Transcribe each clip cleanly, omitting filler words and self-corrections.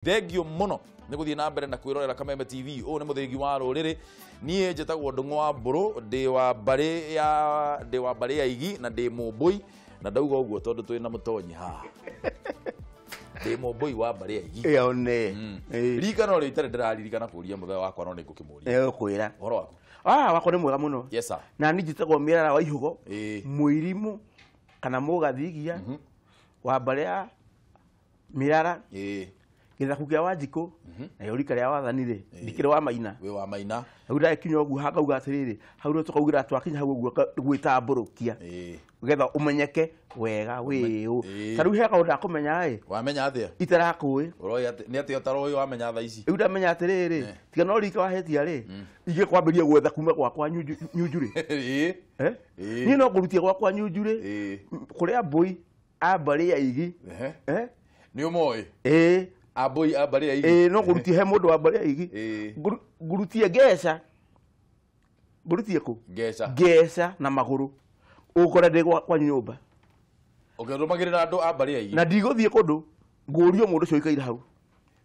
Thengio muno nĩ gũthiĩ na mbere na kwĩrorera Kameme TV. Ũyũ nĩ mũthĩgi wa rũrĩrĩ. Niĩ njĩtagwo Ndũng'ũ wa Mbũrũ, ndĩ wa mbarĩ ya ndĩ wa mbarĩ ya Igi na ndĩ Mũmbũi, na ndauga ũguo tondũ twĩ na mũtonyi haha. Ndĩ Mũmbũi wa mbarĩ ya Igi. Ĩyo nĩ. Rika no rĩo itarĩ ndĩraririkana kũria mũthee wakwa, no nĩ ngũkĩmũria. Ĩkwĩra. Ũhoro waku? Ah, wakwa nĩ mwega mũno. Yes sir. Na niĩ njĩtagwo Mĩrara wa Ihugo. Ĩĩ. Mũirimũ kana mũgathigia wa mbarĩ ya Mĩrara. Ĩĩ. Gĩthaku kĩa Wanjikũ na rika rĩa wathani rĩ, ndikĩrĩ wa Maina. Wĩ wa Maina. Rĩu ndagĩkinya ũguo hakauga atĩrĩrĩ, hau rĩo tũkaugĩra twakinya hau ũguo gwĩtambũrũkia nĩgetha ũmenyeke wega wĩũ. Ta rĩu he kaũndũ ndakũmenya ĩ. Wamenya atĩa? Itarakũĩ. Ũroĩ atĩ nĩ atĩa ũtaroĩ wamenya thaa ici? Rĩu ndamenya atĩrĩrĩ, tiga no rika wahetia rĩ, ingĩkwambĩria gwetha kuma gwakwa Nyunju rĩ. Ĩĩ. Eh? Ĩĩ. Niĩ no ngũrutie gwakwa Nyunju rĩ, kũrĩa mbũi a mbarĩ ya Igi. Ehe. Eh? Nĩ ũmoĩ? Ĩĩ. Ambũi a mbarĩ ya Igi. Ĩĩ, no ngũrutie he mũndũ wa mbarĩ ya Igi. Ĩĩ. Ngũrutie ngeca. Ngũrutie kũ? Ngeca. Ngeca na magũrũ. Ũkore ndĩ gwakwa nyũmba. Ũkĩrũmagĩrĩra andũ a mbarĩ ya Igi. Na ndigũthiĩ kũndũ, ngũrio mũndũ ũcio ũikaire hau.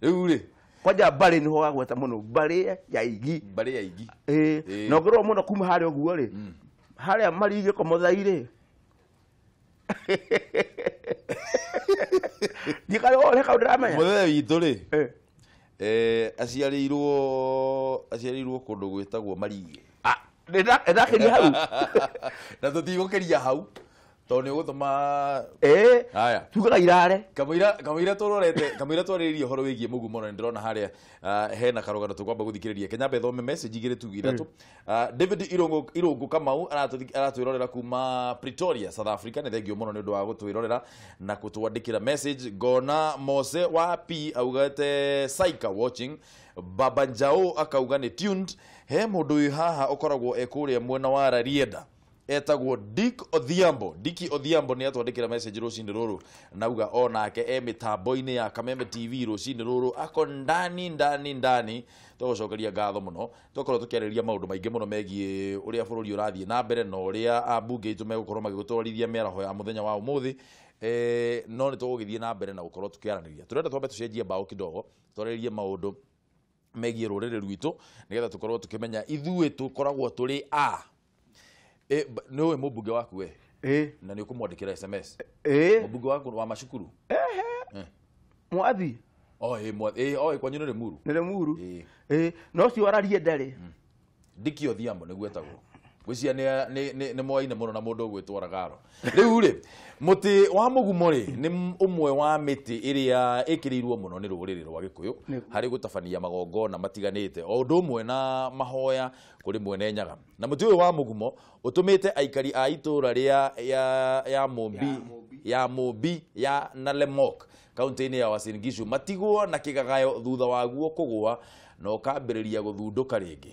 Rĩu rĩ? Kwanja mbarĩ nĩho wagweta mũno, mbarĩ ya Igi. Mbarĩ ya Igi. Ĩĩ. Ĩĩ. Na ũngĩrora mũno kuma harĩa ũguo rĩ, harĩa Marigĩ Komothai rĩ. Ndikarĩ wone kaũndũ ndĩramenya. Mũthee witũ rĩ, aciarĩirwo kũndũ gwĩtagwo Marigĩ. Ah, nĩndakĩria hau. Na tũtigũkĩria hau tondũ nĩ ũgũtũma. Ĩĩ. Haya. Tugaga irare. Kamũira tũrorete, kamũira twarĩrĩria ũhoro wĩgiĩ mũgumo, na nĩndĩrona harĩa hena karũgano tũkwamba gũthikĩrĩria. Kenya thome message igĩrĩ tu ithatũ. David Irũngũ Kamau aratwĩrorera kuma Pretoria, South Africa. Nĩ thengio mũno nĩ ũndũ wa gũtwĩrorera na gũtwandĩkĩra message. Ngona Mose wa P augĩte Saika watching. Baba Njau akauga nĩ tuned. He mũndũ wĩ haha ũkoragwo e kũrĩa mwena wa Rarieda etagwo Dick Odhiambo. Dick Odhiambo nĩ atwandĩkĩra message rũcinĩ rũrũ, nauga onake e mĩtambo-inĩ ya Kameme TV rũcinĩ rũrũ, ako ndani ndani ndani. Tũgũcokeria ngatho mũno. Twakorwo tũkĩarĩrĩria maũndũ maingĩ mũno megiĩ ũrĩa bũrũri ũrathiĩ na mbere na ũrĩa ambunge aitũ megũkorwo magĩgũtwarithia mĩaraho ya mũthenya wa ũmũthĩ. No nĩ tũgũgĩthiĩ na mbere na gũkorwo tũkĩaranĩria. Tũrenda twambe tũcenjie mbaũ kidogo, twarĩrĩrie maũndũ megiĩ rũrĩrĩ rwitũ nĩgetha tũkorwo tũkĩmenya ithuĩ tũkoragwo tũrĩ a. Nĩ ũĩ mũmbunge waku we? Ĩĩ. Na nĩ ũkũmwandĩkĩra SMS? Ĩĩ. Mũmbunge waku wa macukuru? Ehe. Mwathi. Oh, ĩĩ, mwathi. Ĩĩ, oh, kwanyu nĩ Limuru. Nĩ Limuru. Ĩĩ. Ĩĩ, no ũcio wararie ndarĩ. Dick Odhiambo nĩguo etagwo. Ngwĩciria nĩ moaine mũno na mũndũ ũgwĩtwo Ragaro. Rĩu rĩ, mũtĩ wa mũgumo rĩ, nĩ ũmwe wa mĩtĩ ĩrĩa ĩkĩrĩirwo mũno nĩ rũrĩrĩ rwa Gĩkũyũ harĩ gũtabania magongona matiganĩte, o ũndũ ũmwe na mahoya kũrĩ Mwene Nyaga. Na mũtĩ ũyũ wa mũgumo ũtũmĩte aikari a itũũra rĩa ya Mũmbi, ya Mũmbi ya Nalemok kaunti-inĩ ya Uasin Gishu matigwo na kĩgagayo thutha waguo kũgũa na ũkambĩrĩria gũthundũka rĩngĩ.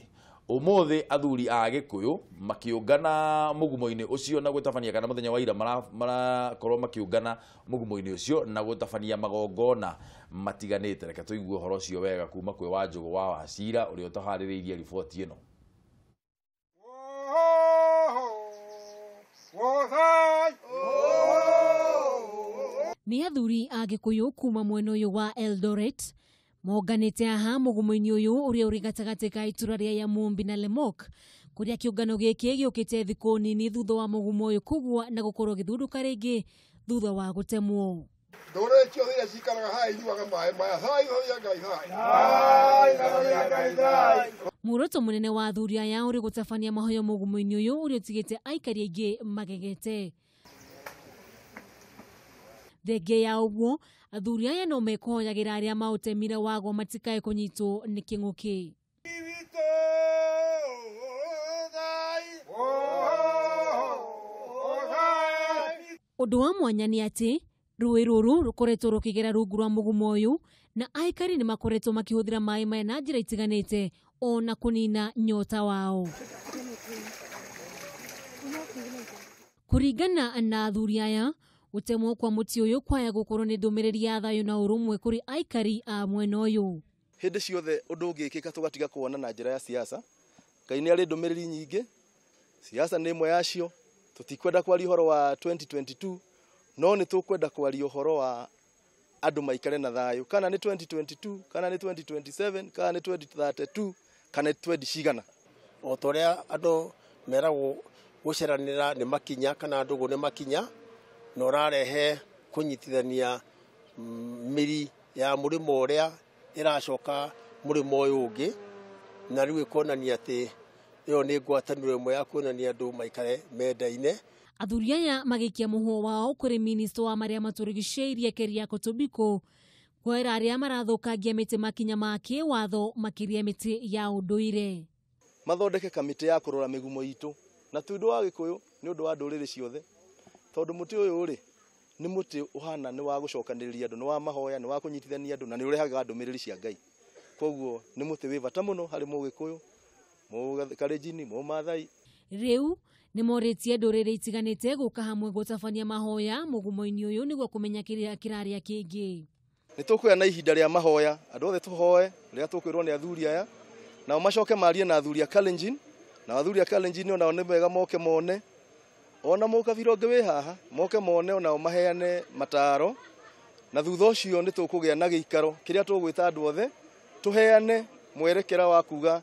Ũmũthĩ athuri a Gĩkũyũ makĩũngana mũgumo-inĩ ũcio na gũtabania, kana mũthenya wa ira marakorwo makĩũngana mũgumo-inĩ ũcio na gũtabania magongona matiganĩte. Reke tũigue ũhoro ũcio wega kuma kwĩ Wanjũgũ wa Wacira ũrĩa ũtaharĩrĩirie riboti ĩno. Nĩ athuri a Gĩkũyũ kuma mwena ũyũ wa Eldoret monganĩte haha mũgumo-inĩ ũyũ ũrĩa ũrĩ gatagatĩ ka itũra rĩa Yamumbi na Lemok, kũrĩa kĩũngano gĩkĩ gĩũkĩte thikũ nini thutha wa mũgumo ũyũ kũgũa na gũkorwo gĩthundũka rĩngĩ thutha wa gũtemwo. Ndũrĩrĩ ciothe iria cikaraga haha inyuaga maĩ maya. Thai thai Ngai thai. Thai thai Ngai thai. Muoroto mũnene wa athuri aya ũrĩ gũtabania mahoya mũgumo-inĩ ũyũ ũrĩa ũtigĩte aikari aingĩ magegete. Thengia ya ũguo, athuri aya no mekũhoyagĩra arĩa maũtemire wagwo matikae kũnyitwo nĩ kĩng'ũki. Ũndũ wa mwanya nĩ atĩ rũĩ rũrũ rũkoretwo rũkĩgera rungu rwa mũgumo ũyũ na aikari nĩ makoretwo makĩhũthĩra maĩ maya na njĩra itiganĩte ona kũnina nyota wao. Kũringana na athuri aya, gũtemwo kwa mũtĩ ũyũ kwaya gũkorwo nĩ ndũmĩrĩri ya thayũ na ũrũmwe kũrĩ aikari a mwena ũyũ. Hĩndĩ ciothe ũndũ ũngĩkĩka tũgatiga kuona na njĩra ya siasa. Ngai nĩ arĩ ndũmĩrĩri nyingĩ, siasa nĩ ĩmwe yacio. Tũtikwenda kwaria ũhoro wa 2022, no nĩ tũkwenda kwaria ũhoro wa andũ maikare na thayũ, kana nĩ 2022, kana nĩ 2027, kana nĩ 2032, kana nĩ 20 cigana. O ta ũrĩa andũ meragwo gũceranĩra nĩ makinya kana ndũgũ nĩ makinya, na ũrarehe kũnyitithania mĩri ya mũrĩmo ũrĩa ĩracoka mũrĩmo ũyũ ũngĩ, na rĩu ĩkonania atĩ ĩyo nĩ ngwatanĩro ĩmwe ya kuonania andũ maikare mendaine. Athuri aya magĩikia mũhũa wao kũrĩ minista wa marĩa matũrigicĩirie Keriako Tobiko kwera arĩa marathũkangia mĩtĩ makinya ma kĩwatho makĩria mĩtĩ ya ũndũire. Mathondeke kamĩtĩ ya kũrora mĩgumo itũ, na ti ũndũ wa Gĩkũyũ, nĩ ũndũ wa ndũrĩrĩ ciothe, tondũ mũtĩ ũyũ rĩ nĩ mũtĩ ũhana nĩ wa gũcokanĩrĩria andũ, nĩ wa mahoya, nĩ wa kũnyitithania andũ, na nĩ ũrehaga ndũmĩrĩri cia Ngai. Koguo nĩ mũtĩ wĩ bata mũno harĩ Mũgĩkũyũ, Mũkalenjin, Mũmathai. Rĩu nĩ morĩtie ndũrĩrĩ itiganĩte gũka hamwe gũtabania mahoya mũgumo-inĩ ũyũ nĩguo kũmenya kĩrĩa kĩrarĩa kĩngĩ. Nĩ tũkũgĩa na ihinda rĩa mahoya, andũ othe tũhoe rĩrĩa tũkwĩrwo nĩ athuri aya, nao macoke marie na athuri a Kalenjin, na athuri a Kalenjin onao nĩ wega moke mone, ona mũkabira ũngĩ wĩ haha moke mone, onao maheane mataro, na thutha ũcio nĩ tũkũgĩa na gĩikaro kĩrĩa tũgwĩta andũ othe tũheane mwerekera wa kuga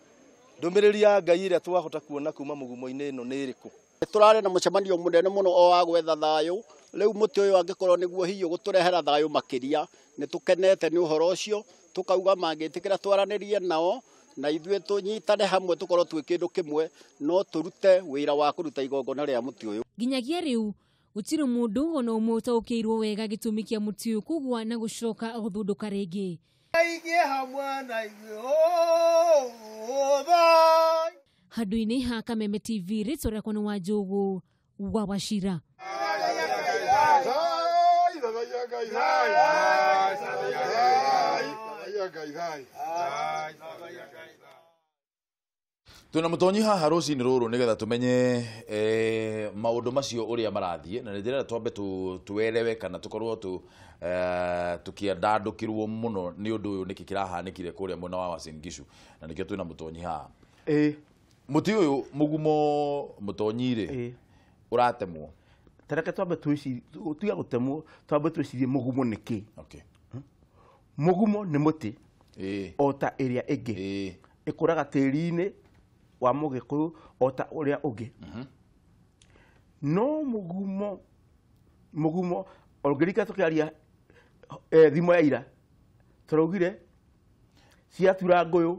ndũmĩrĩri ya Ngai ĩrĩa twahota kuona kuma mũgumo-inĩ ĩno nĩ ĩrĩkũ. Tũrarĩ na mũcemanio mũnene mũno o wa gwetha thayũ. Rĩu mũtĩ ũyũ angĩkorwo nĩguo hihi ũgũtũrehera thayũ makĩria, nĩ tũkenete nĩ ũhoro ũcio, tũkauga mangĩtĩkĩra twaranĩrie nao na ithuĩ tũnyitane hamwe tũkorwo twĩ kĩndũ kĩmwe, no tũrute wĩra wa kũruta igongona rĩa mũtĩ ũyũ. Nginyagia rĩu gũtirĩ mũndũ ona ũmwe ũtaũkĩirwo wega gĩtũmi kĩa mũtĩ ũyũ kũgũa na gũcoka gũthundũka rĩngĩ. Handũ-inĩ ha Kameme TV, rĩtwa rĩakwa nĩ Wanjũgũ wa Wachira. Twina mutonyi haha rucini ruru nigetha tumenye maundu macio uria marathie, na ndirenda twambe tuerewe kana tukorwo tu tukiandandukirwo muno ni undu uyu niki kirahanikire kuria mwena wa Uasin Gishu, na nikio twina mutonyi haha. Muti uyu mugumo mutonyi ri uratemwo, tareke twambe twicirie, tuya gutemwo twambe twicirie mugumo niki. Okay. Mugumo ni muti o ta iria ingi ikuraga tĩri-inĩ wa Mũgĩkũyũ o ta ũrĩa ũngĩ. No mugumo ũngĩrika tũkĩaria thimo ya ira tũraugire ciatura ngũyũ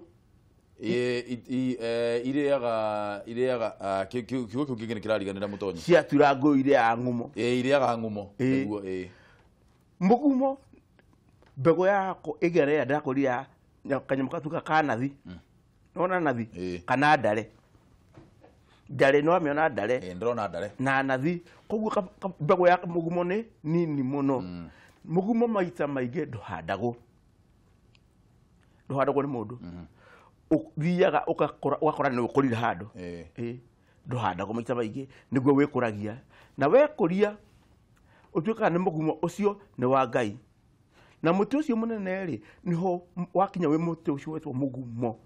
irĩaga kiugo kĩu kĩngĩ nĩ kĩrariganĩra mũtonyi, ciatura ngũyũ irĩaga ng'umo, irĩaga ng'umo nĩguo. Mũgumo mbegũ yako ĩgerera ndakũria kanyamũ gatuĩka ka nathi, nona nathi kana ndare, ndare no amĩona ndare, ndĩrona ndare na nathi, koguo mbegũ ya mũgumo nĩ nini mũno. Mũgumo maita maingĩ ndũhandagwo nĩ mũndũ, ũthiaga ũgakora nĩ ũkũrire handũ. Ndũhandagwo maita maingĩ, nĩguo wĩkũragia, na wekũria ũtuĩkaga nĩ mũgumo ũcio nĩ wa Ngai. Na mũtĩ ũcio mũnene rĩ, nĩho wakinya wĩ mũtĩ ũcio wetwo mũgumo,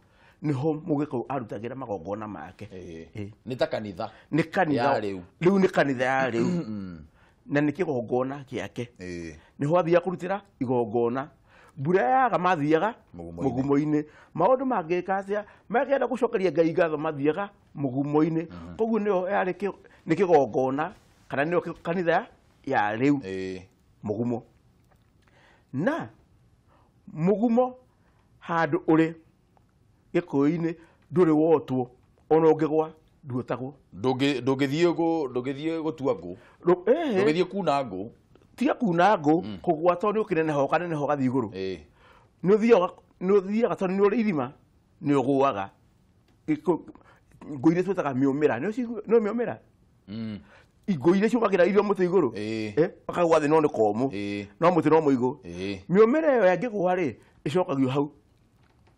nĩho Mũgĩkũyũ arutagĩra magongona make. Nĩ ta kanitha, nĩ kanitha rĩu, nĩ kanitha ya rĩu, na nĩ kĩgongona gĩake. Nĩho athiaga kũrutĩra igongona. Mbura yaga mathiaga mũgumo-inĩ, maũndũ mangĩka atĩa makĩenda gũcokeria Ngai ngatho mathiaga mũgumo-inĩ. Koguo nĩyo yarĩ nĩ kĩgongona kana nĩyo kanitha ya rĩu mũgumo. Na mũgumo handũ ũrĩ Gĩkũyũ-inĩ ndũrĩ wotwo, ona ũngĩgwa nduotagwo. Ndũngĩthiĩ gũtua ngũ, ndũngĩthiĩ kuna ngũ, tiga kuna ngũ, kũgwa tondũ nĩ ũkĩneneha ũkaneneha ũgathiĩ igũrũ. Nĩ ũthiaga tondũ nĩ ũrĩ irima, nĩ ũgũaga. Ngũ iria twĩtaga mĩũmĩra, nĩ mĩũmĩra? Ngũ iria ciumagĩra irio mũtĩ igũrũ, makagwa thĩ no nĩ komũ, no mũtĩ no mũigũ. Mĩũmĩra ĩyo yangĩgwa rĩ, ĩcokagio hau.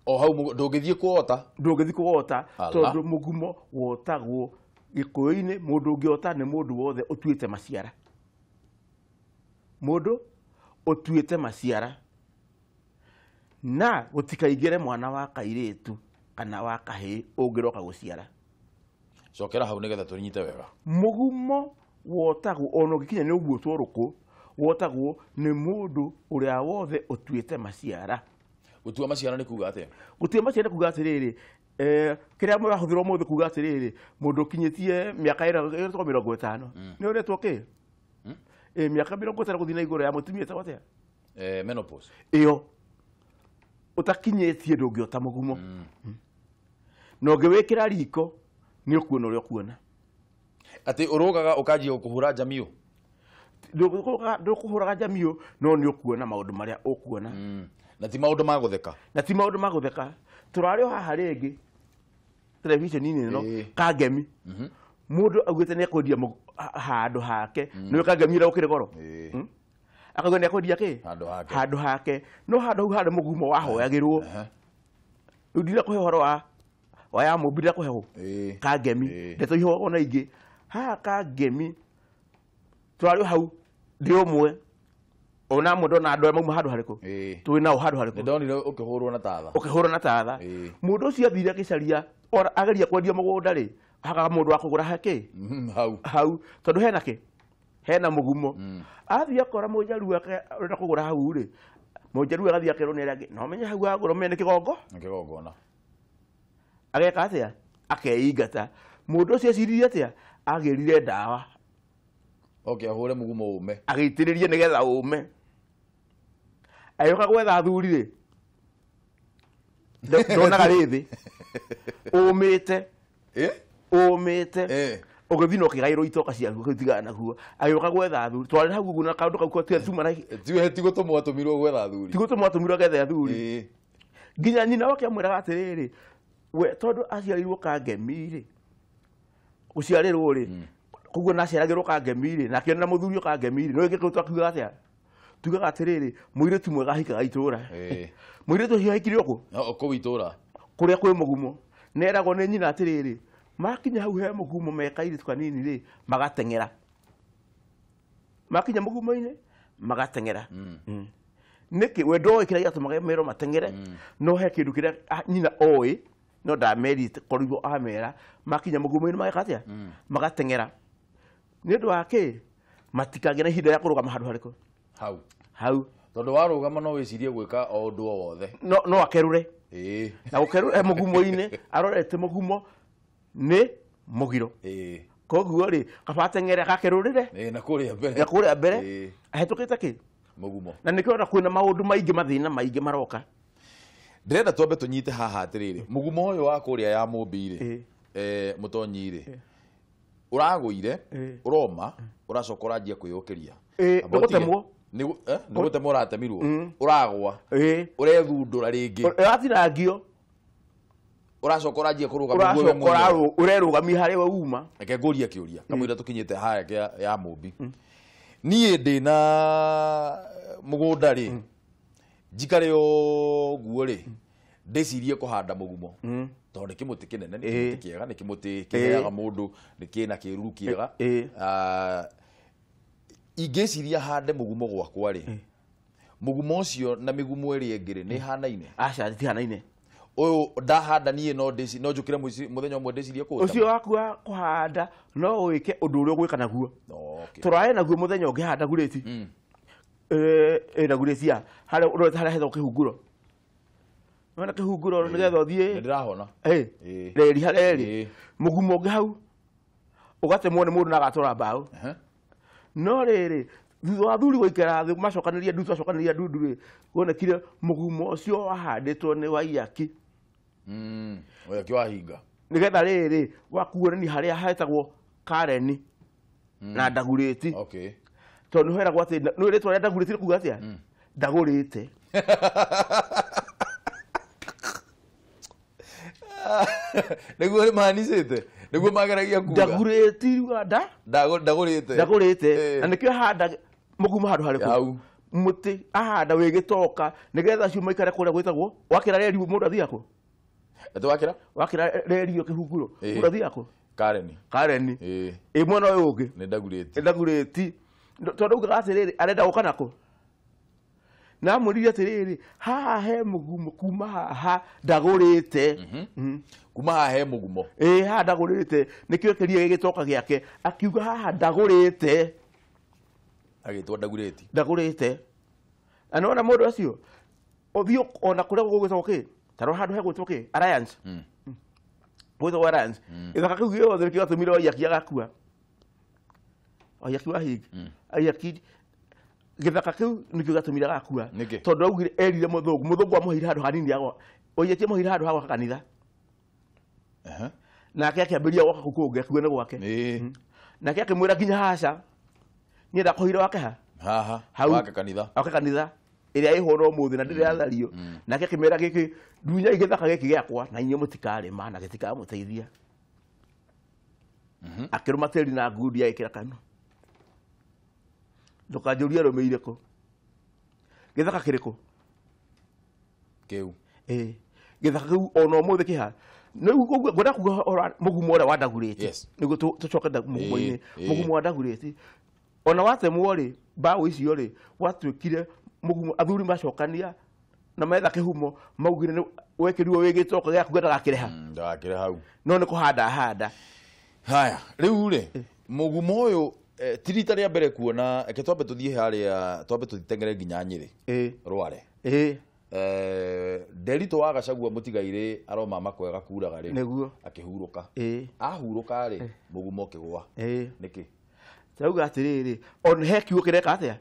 O hau ndũngĩthiĩ kuota, ndũngĩthiĩ kuota, tondũ mũgumo wotagwo Gĩkũyũ-inĩ. Mũndũ ũngĩota nĩ mũndũ wothe ũtuĩte maciara, mũndũ ũtuĩte maciara, na gũtikaingĩre mwana wa kairĩtu kana wa kahĩĩ ũngĩroka gũciara. Cokera hau nĩgetha tũnyite wega. Mũgumo wotagwo ona ũngĩkinya nĩ ũguotwo rũkũ, Wotagwo nĩ mũndũ ũrĩa wothe ũtuĩte maciara. Gũtua maciara nĩ kuga atĩa? Gũtua maciara kuga atĩrĩrĩ, kĩrĩa mũrahũthĩra ũmũthĩ kuga atĩrĩrĩ, mũndũ ũkinyĩtie mĩaka ĩrĩa 50 nĩ ũretwo kĩ? Mĩaka 50 gũthiĩ na igũrũ ya mũtumia ĩtagwo atĩa? Menopause. Ĩyo ũtakinyĩtie ndũngĩota mũgumo. Na ũngĩwĩkĩra riko nĩ ũkuona ũrĩa ũkuona. Atĩ ũrũgaga ũkanjia kũhũra njamiũ? Ndũkũhũraga njamiũ no nĩ ũkuona maũndũ marĩa ũkuona. Na ti maũndũ ma gũtheka. Na ti maũndũ ma gũtheka. Tũrarĩ o haha rĩngĩ televisheni-inĩ ĩno Kangemi. Mũndũ augĩte nĩ ekwendia handũ hake. Nĩwe Kangemi ũrĩa ũkĩrĩ goro. Akauga nĩ ekwendia kĩ? Handũ hake. No handũ hau harĩ mũgumo wahoyagĩrwo. Rĩu ndirakũhe ũhoro wa ya mũmbi ndirakũhe hũ Kangemi. Ndeto ihoyagwo na ingĩ. Haha Kangemi tũrarĩ o hau ndĩ ũmwe ona mũndũ ona andũ arĩa mauma handũ harĩkũ twĩ nao handũ harĩkũ. Nĩndonire ũkĩhũrwo na tatha. Ũkĩhũrwo na tatha. Mũndũ ũcio athire akĩcaria ageria kwendia mũgũnda rĩ, hakaga mũndũ wa kũgũra hakĩ hau tondũ hena kĩ? Hena mũgumo. Athiĩ akora mũnjaruo ũrenda kũgũra hau rĩ, mũnjaruo agathiĩ akerwo nĩ arĩa angĩ no menye hau agũra ũmenye nĩ kĩgongo. Kĩgongona. Ageka atĩa? Akeingata. Mũndũ ũcio eciririe atĩa? Agĩrire ndawa. Oke ahũre mũgumo ũme. Agĩitĩrĩrie nĩgetha ũme. Agĩũka gwetha athuri rĩ, ndonaga rĩ thĩ. Ũmĩte. Ũmĩte. Ũgĩthiĩ na ũkĩgaĩrwo itoka ciaku ũgĩtigana naguo. Agĩũka gwetha athuri. Twarĩ hau ũguo na kaũndũ kau tuma na ti gũtũmwo atũmirwo gwetha athuri. Ti gũtũmwo atũmirwo getha athuri. Nginya nyina wake amwĩraga atĩrĩrĩ, we tondũ aciarirwo Kangemi rĩ, gũciarĩrwo rĩ, koguo na aciaragĩrwo Kangemi rĩ, na akĩonera mũthuri Kangemi rĩ, nĩ gĩkũ twakiugaga atĩa? Tugaga atĩrĩrĩ, mũirĩtu mwega ahikaga itũra. Mũirĩtu ũcio ahikire kũ? Kũu itũra. Kũrĩa kwĩ mũgumo. Neragwo nĩ nyina atĩrĩrĩ, makinya hau he mũgumo me kairĩtu kanini rĩ, magateng'era. Makinya mũgumo-inĩ, magateng'era. Nĩkĩ? We ndoĩ kĩrĩa gĩatũmaga merwo mateng'ere, no he kĩndũ kĩrĩa nyina oĩ, no ndamerite korirwo amera, makinya mũgumo-inĩ mageka atĩa? Magateng'era. Nĩ ũndũ wa kĩ? Matikagĩe na ihinda rĩa kũrũgama handũ harĩkũ? Hau. Hau. Tondũ warũgama no wĩcirie gwĩka o ũndũ o wothe. No akerũre. Na gũkerũra mũgumo-inĩ, arorete mũgumo nĩ mũgiro. Koguo rĩ, kaba ateng'ere agakerũrĩre. Na kũrĩa mbere. Na kũrĩa mbere. Ahĩtũkĩte kĩ? Mũgumo. Na nĩkĩo ona kwĩna maũndũ maingĩ, mathĩna maingĩ maroka. Ndĩrenda twambe tũnyite haha atĩrĩrĩ, mũgumo ũyũ wa kũrĩa ya mũmbi rĩ, mũtonyi rĩ, ũragũire, ũroma, ũracoka ũranjia kwĩyũkĩria. Nĩgũtemwo. Nĩgũtemwo ũratemirwo. Ũragwa. Ũrethundũra rĩngĩ. Ũratinangio. Ũracoka ũranjia kũrũgama nĩguo we mwenyewe. Ũracoka ũrerũgamia harĩa we uma. Reke ngũrie kĩũria, kamũira tũkinyĩte harĩa ya mũmbi. Niĩ ndĩna mũgũnda rĩ, njikare ũguo rĩ, ndĩcirie kũhanda mũgumo. Tondũ nĩ kĩmũtĩ kĩnene, nĩ kĩmũtĩ kĩega, nĩ kĩmũtĩ kĩheaga mũndũ, nĩ kĩna kĩruru kĩega. Ingĩciria hande mũgumo gwakwa rĩ, mũgumo ũcio na mĩgumo ĩrĩa ĩngĩ rĩ, nĩ ĩhanaine? Aca, ĩtihanaine. Ũyũ ndahanda niĩ no njũkĩre mũthenya ũmwe ndĩcirie kũũtema. Ũcio waku wa kũhanda no wĩke ũndũ ũrĩa ũgwĩka naguo. Tũrae naguo mũthenya ũngĩhanda gurĩti. Ĩna gurĩti ya harĩa ũrorete harĩa hetagwo kĩhunguro. Wona kĩhunguro nĩgetha ũthiĩ. Nĩndĩrahona. Reri harĩa ĩrĩ. Mũgumo ũngĩ hau ũgatemwo nĩ mũndũ na agatwara mbaũ. No rĩrĩ, thutha wa athuri gũikara thĩ macokanĩria ndundu, macokanĩria ndundu rĩ, wonekire mũgumo ũcio wahandĩtwo nĩ Waiyaki. Waiyaki wahinga. Nĩgetha rĩrĩ, wakuonania harĩa hetagwo Kareni na Ndagurĩti. Tondũ nĩheragwo atĩ, nĩ rĩtwa rĩa Ndagurĩti rĩ kuga atĩa? Ndagũrĩte. Nĩguo nĩmanicĩte? Nĩguo mageragia kuga. Ndagurĩti ruga nda? Ndagũrĩte. Ndagũrĩte. Na nĩkĩo handa mũgumo handũ harĩkũ? Hau. Mũtĩ ahanda wĩ gĩtoka nĩgetha acio maikare kũrĩa gwĩtagwo wakĩra reri mũndũ athiaga kũ? Ĩtũ wakĩra? Wakĩra reri kĩhunguro. Mũndũ athiaga kũ? Kareni. Kareni. Ĩ mwena ũyũ ũngĩ? Nĩ Ndagurĩti. Nĩ Ndagurĩti. Tondũ augaga atĩrĩrĩ, arenda gũka nakũ? Na amwĩrire atĩrĩrĩ, haha he mũgumo kuma haha ndagũrĩte. Kuma haha he mũgumo. Haha ndagũrĩte. Nĩkĩo kĩria gĩgĩtoka gĩake. Akiuga haha ndagũrĩte. Agĩtwo Ndagurĩti. Ndagũrĩte. Na nĩwona mũndũ ũcio ũthiĩ ona kũrĩa gũgwĩtwo kĩ ta rora handũ hegwĩtwo kĩ Alliance. Gwĩtwo Alliance. Gĩthaka kĩu gĩothe nĩkĩo gĩatũmire Waiyaki agakua. Waiyaki wa Hinga. Waiyaki gĩthaka kĩu nĩkĩo gĩatũmire agakua. Tondũ augire erire mũthũngũ, mũthũngũ amũheire handũ hanini agwa. Waiyaki amũheire handũ ha gwaka kanitha. Nake akĩambĩrĩria gwaka kũu kũngĩ akiuga nĩ gwake. Nake akĩmwĩra nginya haca. Niĩ ndakũheire wake ha? Haha. Hau. Wake kanitha. Wake kanitha. Ĩrĩa ĩho no ũmũthĩ na ndĩrĩ yathario. Nake akĩmera gĩkĩ ndunyai gĩthaka gĩkĩ gĩakwa na inyuĩ mũtikarĩma na gĩtikamũteithia. Akĩrũma tĩri na ngundi agĩkĩra kanua. Ndũkanjũrie arũmĩire kũ. Gĩthaka kĩrĩkũ? Kĩu. Gĩthaka kĩu ona ũmũthĩ kĩha. Rĩu ũguo ngwenda kuga ũhoro wa mũgumo ũrĩa wa Ndagurĩti. Nĩguo tũcoke mũgumo-inĩ. Mũgumo wa Ndagurĩti. Ona watemwo rĩ, mbaũ icio rĩ, gwatuĩkire mũgumo athuri macokania na metha kĩhumo maugire nĩ wekĩrirwo wĩ gĩtoka gĩaku ndagakĩrĩha. Ndagakĩrĩha hau. No nĩ kũhanda handa. Haya, rĩu rĩ, mũgumo ũyũ ti rita rĩa mbere kuona, reke twambe tũthiĩ harĩa, twambe tũteng'ere nginya Nyĩrĩ. Rware. Nderitũ wa Gachagua mũtigairĩ aroma makwega kuraga rĩ. Nĩguo. Akĩhurũka. Ahurũka rĩ, mũgumo ũkĩgũa. Nĩkĩ? Tũrauga atĩrĩrĩ, ona he kiugo kĩreka atĩa?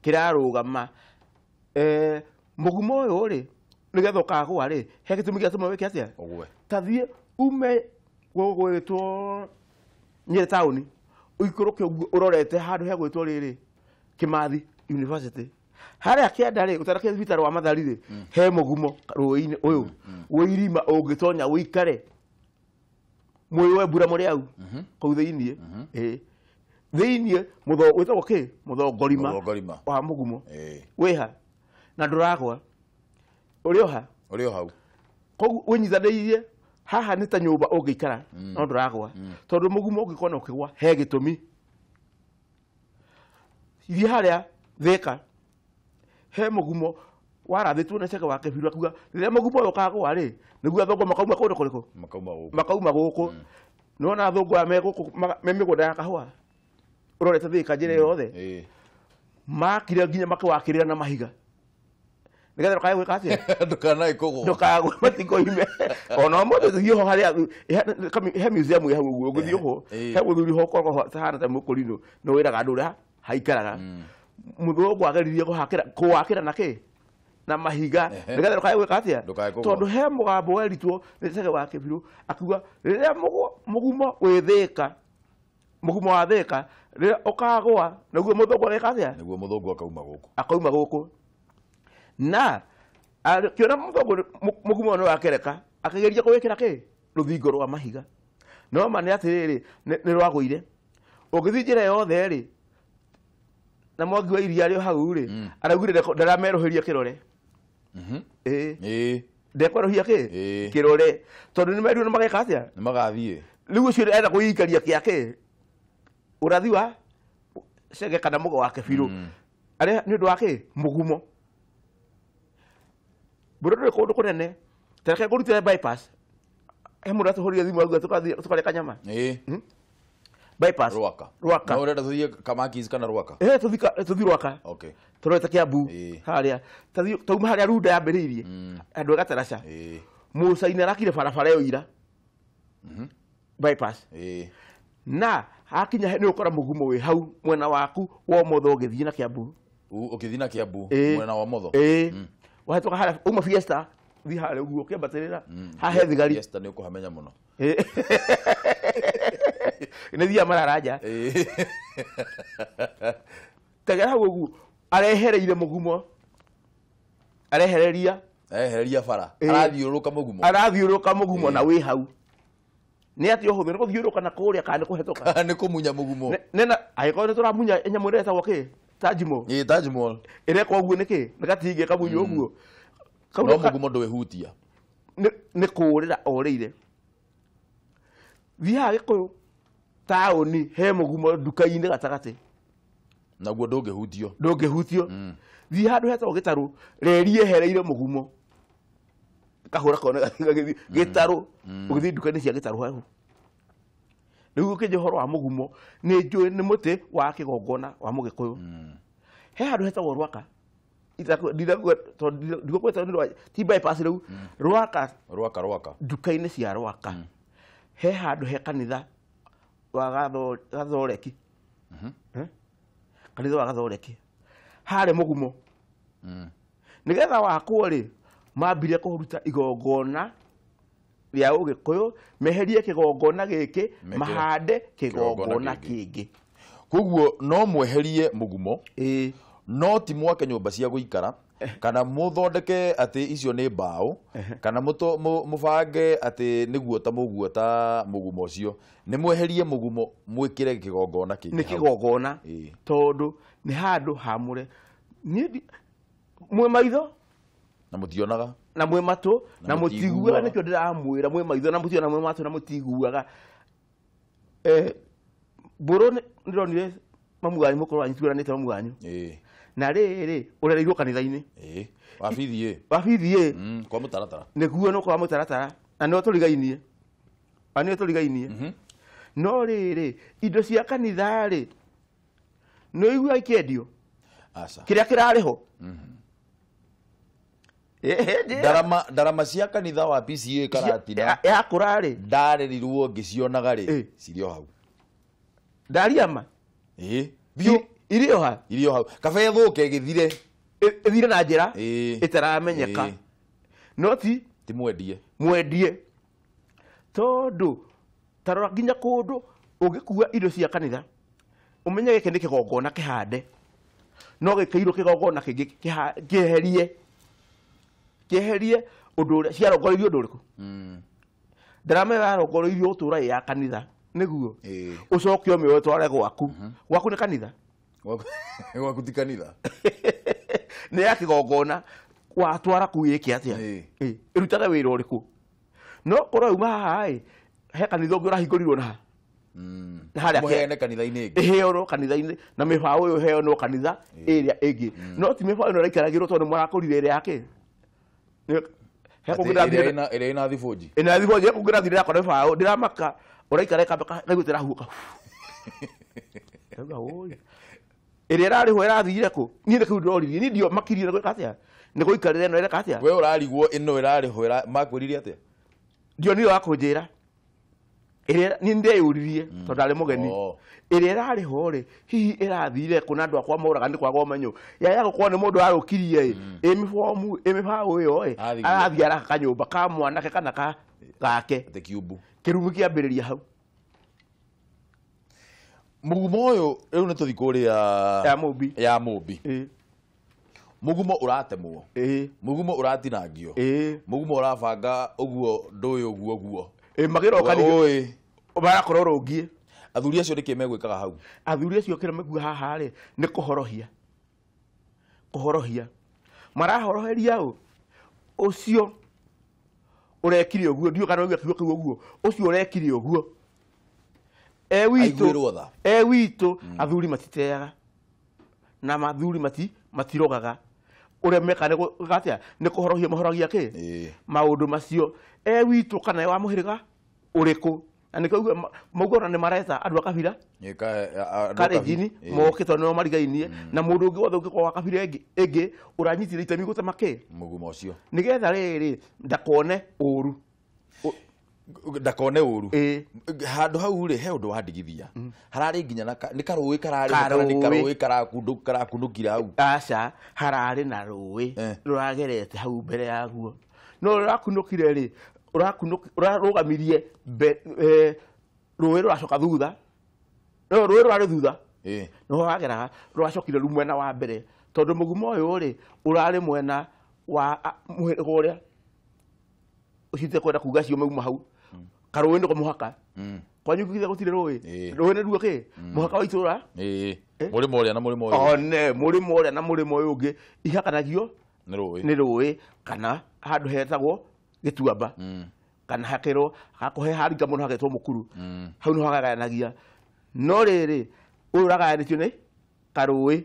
Kĩrarũgama. Mũgumo ũyũ rĩ, nĩgetha ũkagũa rĩ, he gĩtũmi gĩatũma wĩke atĩa? Ũgũe. Ta thiĩ ume gũgwĩtwo Nyĩrĩ taũni, ũikũrũke ũguo ũrorete handũ hegwĩtwo rĩrĩ, Kĩmathi University. Harĩa kĩanda rĩ, ũtanakĩnya thibitarĩ wa Mathari rĩ, he mũgumo rũĩ-inĩ ũyũ. Wĩ irima ũngĩtonya ũikare. Mwĩoe mbura mũrĩ au, kũu thĩiniĩ. Thĩiniĩ wĩtagwo kĩ? Mũthongorima. Mũthongorima. Wa mũgumo. Wĩha. Na ndũragwa. Ũrĩ o ha? Ũrĩ o hau. Koguo wĩnyitanĩirie haha nĩ ta nyũmba ũngĩikara, no ndũragwa. Tondũ mũgumo ũngĩkorwo na ũkĩgwa, he gĩtũmi. Thiĩ harĩa Thĩka, he mũgumo warathĩtwo nĩ Chege wa Kĩbiru akiuga rĩrĩa mũgumo ũyũ ũkagũa rĩ, nĩguo athũngũ makauma kũndũ kũrĩkũ? Makauma gũkũ. Makauma gũkũ. Nĩwona athũngũ aya me gũkũ, me mĩgũnda ya kahũa. Ũrorete Thĩka njĩra yothe. Makire nginya makĩwakĩrĩra na mahiga. Nĩgetha ndũkae gwĩka atĩa? Ndũkanae kũgũa. Ndũkagũe matikoime. Ona ũmũthĩ tũthiĩ ho harĩa, he museum ĩ hau ũguo, ũngĩthiĩ ho, he mũthuri ho ũkoragwo ho hahana ta mũkũrinũ, nĩ wĩraga andũ ũrĩa haikaraga. Mũthũngũ ageririe kũwakĩra na kĩ? Na mahiga. Nĩgetha ndũkae gwĩka atĩa? Tondũ he mũgambo weritwo nĩ Chege wa Kĩbiru, akiuga rĩrĩa mũgumo wĩ Thĩka, mũgumo wa Thĩka, rĩrĩa ũkagũa, nĩguo mũthũngũ ageka atĩa? Nĩguo mũthũngũ akauma gũkũ. Akauma gũkũ. Na akĩona mũthũngũ mũgumo nĩ wakereka, akĩgeria kũwĩkĩra kĩ? Rũthingo rwa mahiga. No ma nĩ atĩrĩrĩ, nĩ rwagũire. Ũngĩthiĩ njĩra yothe rĩ, na mwangi wa iria rĩ hau rĩ, araugire ndaramerũhĩria kĩrore. Ndekwerũhia kĩ? Kĩrore. Tondũ nĩ merirwo nĩ mageka atĩa? Nĩ magathiĩ. Rĩu ũcio enda kwĩikaria kĩa kĩ? Ũrathi wa Chege kana mũgo wa Kĩbiru. Arĩa nĩ ũndũ wa kĩ? Mũgumo. Mbura ndũrĩ kũndũ kũnene. Ta reke ngũrutĩre bypass. He mũndũ atũhũrire thimũ auga tũkathiĩ tũkarĩa kanyama. Bypass. Rwaka. Rwaka. No ũrenda tũthiĩ Kamakis kana Rwaka? Tũthiĩ Rwaka. Tũrorete Kiambu harĩa. Tauma harĩa Runda yambĩrĩirie. Andũ a Gataraca. Mũcaina arakire barabara ĩyo ira. Bypass. Na hakinya nĩ ũkora mũgumo wĩ hau mwena waku wa ũmotho ũgĩthiĩ na Kiambu. Ũgĩthiĩ na Kiambu mwena wa ũmotho. Wahĩtũka harĩa uma Fiesta, thiĩ harĩa ũguo ũkĩambatĩrĩra. Haha he thigari. Fiesta nĩ ũkũhamenya mũno. Nĩ thiaga mararanja. Tegera hau ũguo arehereire mũgumo. Arehereria. Arehereria bara. Arathiũrũrũka mũgumo. Arathiũrũrũka mũgumo na wĩ hau. Nĩ atĩ ũhũthũ nĩ gũthiũrũrũka na kũrĩa kana nĩ kũhetũka. Kana nĩ kũmunya mũgumo. Nena angĩkorwo nĩ tũramunya nyamũ ĩrĩa ĩtagwo kĩ? Taj Mahal. Taj Mahal. Ĩrekwo ũguo nĩkĩ? Nĩ gatingĩ kamunywo ũguo. No mũgumo ndwĩhutia. Nĩ kũũrĩra orĩire. Thiĩ haha Gĩkũyũ taũni he mũgumo nduka-inĩ gatagatĩ. Naguo ndũngĩhutio. Ndũngĩhutio. Thiĩ handũ hetagwo Gĩtarũ, reri yehereire mũgumo. Kahũra kona gagĩthiĩ Gĩtarũ, ũgĩthiĩ nduka-inĩ cia Gĩtarũ hau. Rĩu ũkĩnjia ũhoro wa mũgumo nĩ njũĩ nĩ mũtĩ wa kĩgongona wa mũgĩkũyũ. He handũ hetagwo Rwaka. Ndigũkwĩta ti bypass rĩu. Rwaka Rwaka nduka-inĩ cia Rwaka. He handũ he kanitha wa Gathoreki. Kanitha wa Gathoreki. Harĩ mũgumo. Nĩgetha wakwo rĩ mambire kũruta igongona rĩa ũgĩkũyũ meherie kĩgongona gĩkĩ mahande kĩgongona kĩngĩ. Koguo no mweherie mũgumo no ti mwake nyũmba cia gũikara kana mũthondeke atĩ icio nĩ mbaũ kana mũbange atĩ nĩguo ta mũguo ta mũgumo ũcio nĩ mweherie mũgumo mwĩkĩre kĩgongona kĩngĩ. Nĩ kĩgongona tondũ nĩ handũ hamũre. Niĩ mwĩ maitho na mũtionaga na mwĩ matũ na mũtiguaga nĩkĩo ndĩramwĩra mwĩ maitho na mũtiona mwĩ matũ na mũtiguaga. Mbũrũ ndĩronire mamu wanyu mũkũrũ wanyu turanĩte mamu wanyu. Na rĩrĩ ũrereirwo kanitha-inĩ. Wabithi wabithi kwa mũtaratara nĩguo no kwa mũtaratara na nĩo tũrigainie na nĩo tũrigainie. No rĩrĩ indo cia kanitha rĩ nĩ ũiguaga ikĩendio kĩrĩa kĩrarĩ ho. Ndarama cia kanitha wa PCA Karatina yakũra rĩ ndarerirwo ngĩcionaga rĩ cirĩ o hau. Ndariama biũ irĩ o ha irĩ o hau kaba ĩthũke ĩgĩthire ĩthire na njĩra ĩtaramenyeka no ti mwendie tondũ tarora nginya kũndũ ũngĩkua indo cia kanitha ũmenye gĩkĩ nĩ kĩgongona kĩhande no gĩkĩirwo kĩgongona kĩngĩ kĩeherie kĩeherie ũndũ ũrĩa ciarongoreirio ũndũ ũrĩkũ. Ndarama ĩyo yarongoreirio gũtũũra ĩ ya kanitha nĩguo ũcoke ũmĩoe ũtware gwaku. Gwaku nĩ kanitha gwaku ti kanitha nĩ ya kĩgongona watwara kũu ĩke atĩa ĩrutaga wĩra ũrĩkũ. No korwo yauma haha ĩ he kanitha ũngĩ ũrahingũrirwo na haha mũheane kanitha-inĩ ĩngĩ ĩheanwo kanitha-inĩ na mĩbaũ ĩyo ĩheanwo kanitha ĩrĩa ĩngĩ no ti mĩbaũ ĩno ĩraikaragĩrwo tondũ nĩ mũrakũrire ĩrĩa ya kĩ ĩrĩa ĩna thibũnji ĩna thibũnji he kũngĩ rathire yakora mĩbaũ ndĩramaka ũraikara ĩkamba kaigua ĩrahuka ndauga ũĩ ĩrĩa ĩrarĩhwo ĩrathire kũ niĩ nĩkĩu ndĩroririe niĩ ndio makirie nĩ gwĩka atĩa nĩ gũikarĩra ĩno ĩreka atĩa we ũrarigwo ĩno ĩrarĩhwo makwĩrire atĩa ndionire wa kũnjĩra ĩrĩa niĩ ndeyũririe tondũ ndarĩ mũgeni ĩrĩa ĩrarĩho rĩ hihi ĩrathire kũ na andũ akwa moraga nĩ kwaga ũmenyo yaya gũkorwo nĩ mũndũ arũkirie ĩ ĩ mĩbomu ĩ mĩbaũ ĩyo ĩ arathiĩ araka kanyũmba ka mwanake kana ka gake kĩrumu kĩambĩrĩria hau. Mũgumo ũyũ rĩu nĩ tũthiĩ kũrĩa ya Mũmbi. Mũgumo ũratemwo mũgumo ũratinangio mũgumo ũrabanga ũguo ndũĩ ũguo ũguo magĩroka ningĩ marakorwo rũngiĩ. Athuri acio nĩkĩ megwĩkaga hau? Athuri acio kĩrĩa mekuga haha rĩ nĩ kũhorohia kũhorohia marahoroheria ũ ũcio ũrekire ũguo ndiũ kana ũguo kiugo kĩu ũguo ũcio ũrekire ũguo e witũ athuri matiteaga na athuri matirogaga ũrĩa mekaga nĩ atĩa nĩ kũhorohia mahoragia kĩ maũndũ macio e witũ kana wa mũhĩrĩga ũrĩkũ na nĩkĩo mauga ona nĩ mareta andũ a kabira Kalenjin moke tondũ nĩo marigainie na mũndũ ũngĩ wothe ũngĩkorwo wa kabira ĩngĩ ũranyitire itemi gũtema kĩ mũgumo ũcio nĩgetha rĩrĩ ndakone ũru ndakone ũru handũ hau rĩ he ũndũ wandigithia hararĩ nginya nĩ karũĩ kararĩ kana nĩ karũĩ karakunũkire hau aca hararĩ na rũĩ rũragerete hau mbere yaguo no rũrakunũkire rĩ ũrarũgamirie rũĩ rũracoka thutha no rũĩ rũrarĩ thutha no wageraga rũracokire rĩu mwena wa mbere tondũ mũgumo ũyũ rĩ ũrarĩ mwena wa mũhĩrĩga ũrĩa ũcio kwenda kuga acio mauma hau karũĩ nĩko mũhaka kwanyu githĩ gũtirĩ rũĩ rũĩ nĩruo kĩ mũhaka wa itũra mũrĩmo ũrĩa na mũrĩmo ũyũ one mũrĩmo ũrĩa na mũrĩmo ũyũ ũngĩ ihakanagio nĩ rũĩ kana handũ hetagwo gĩtuamba kana hakĩrwo hakuhĩ haringa mũno hagetwo mũkuru hau nĩho hagayanagia no rĩrĩ ũyũ ũragayanĩtio nĩ karũĩ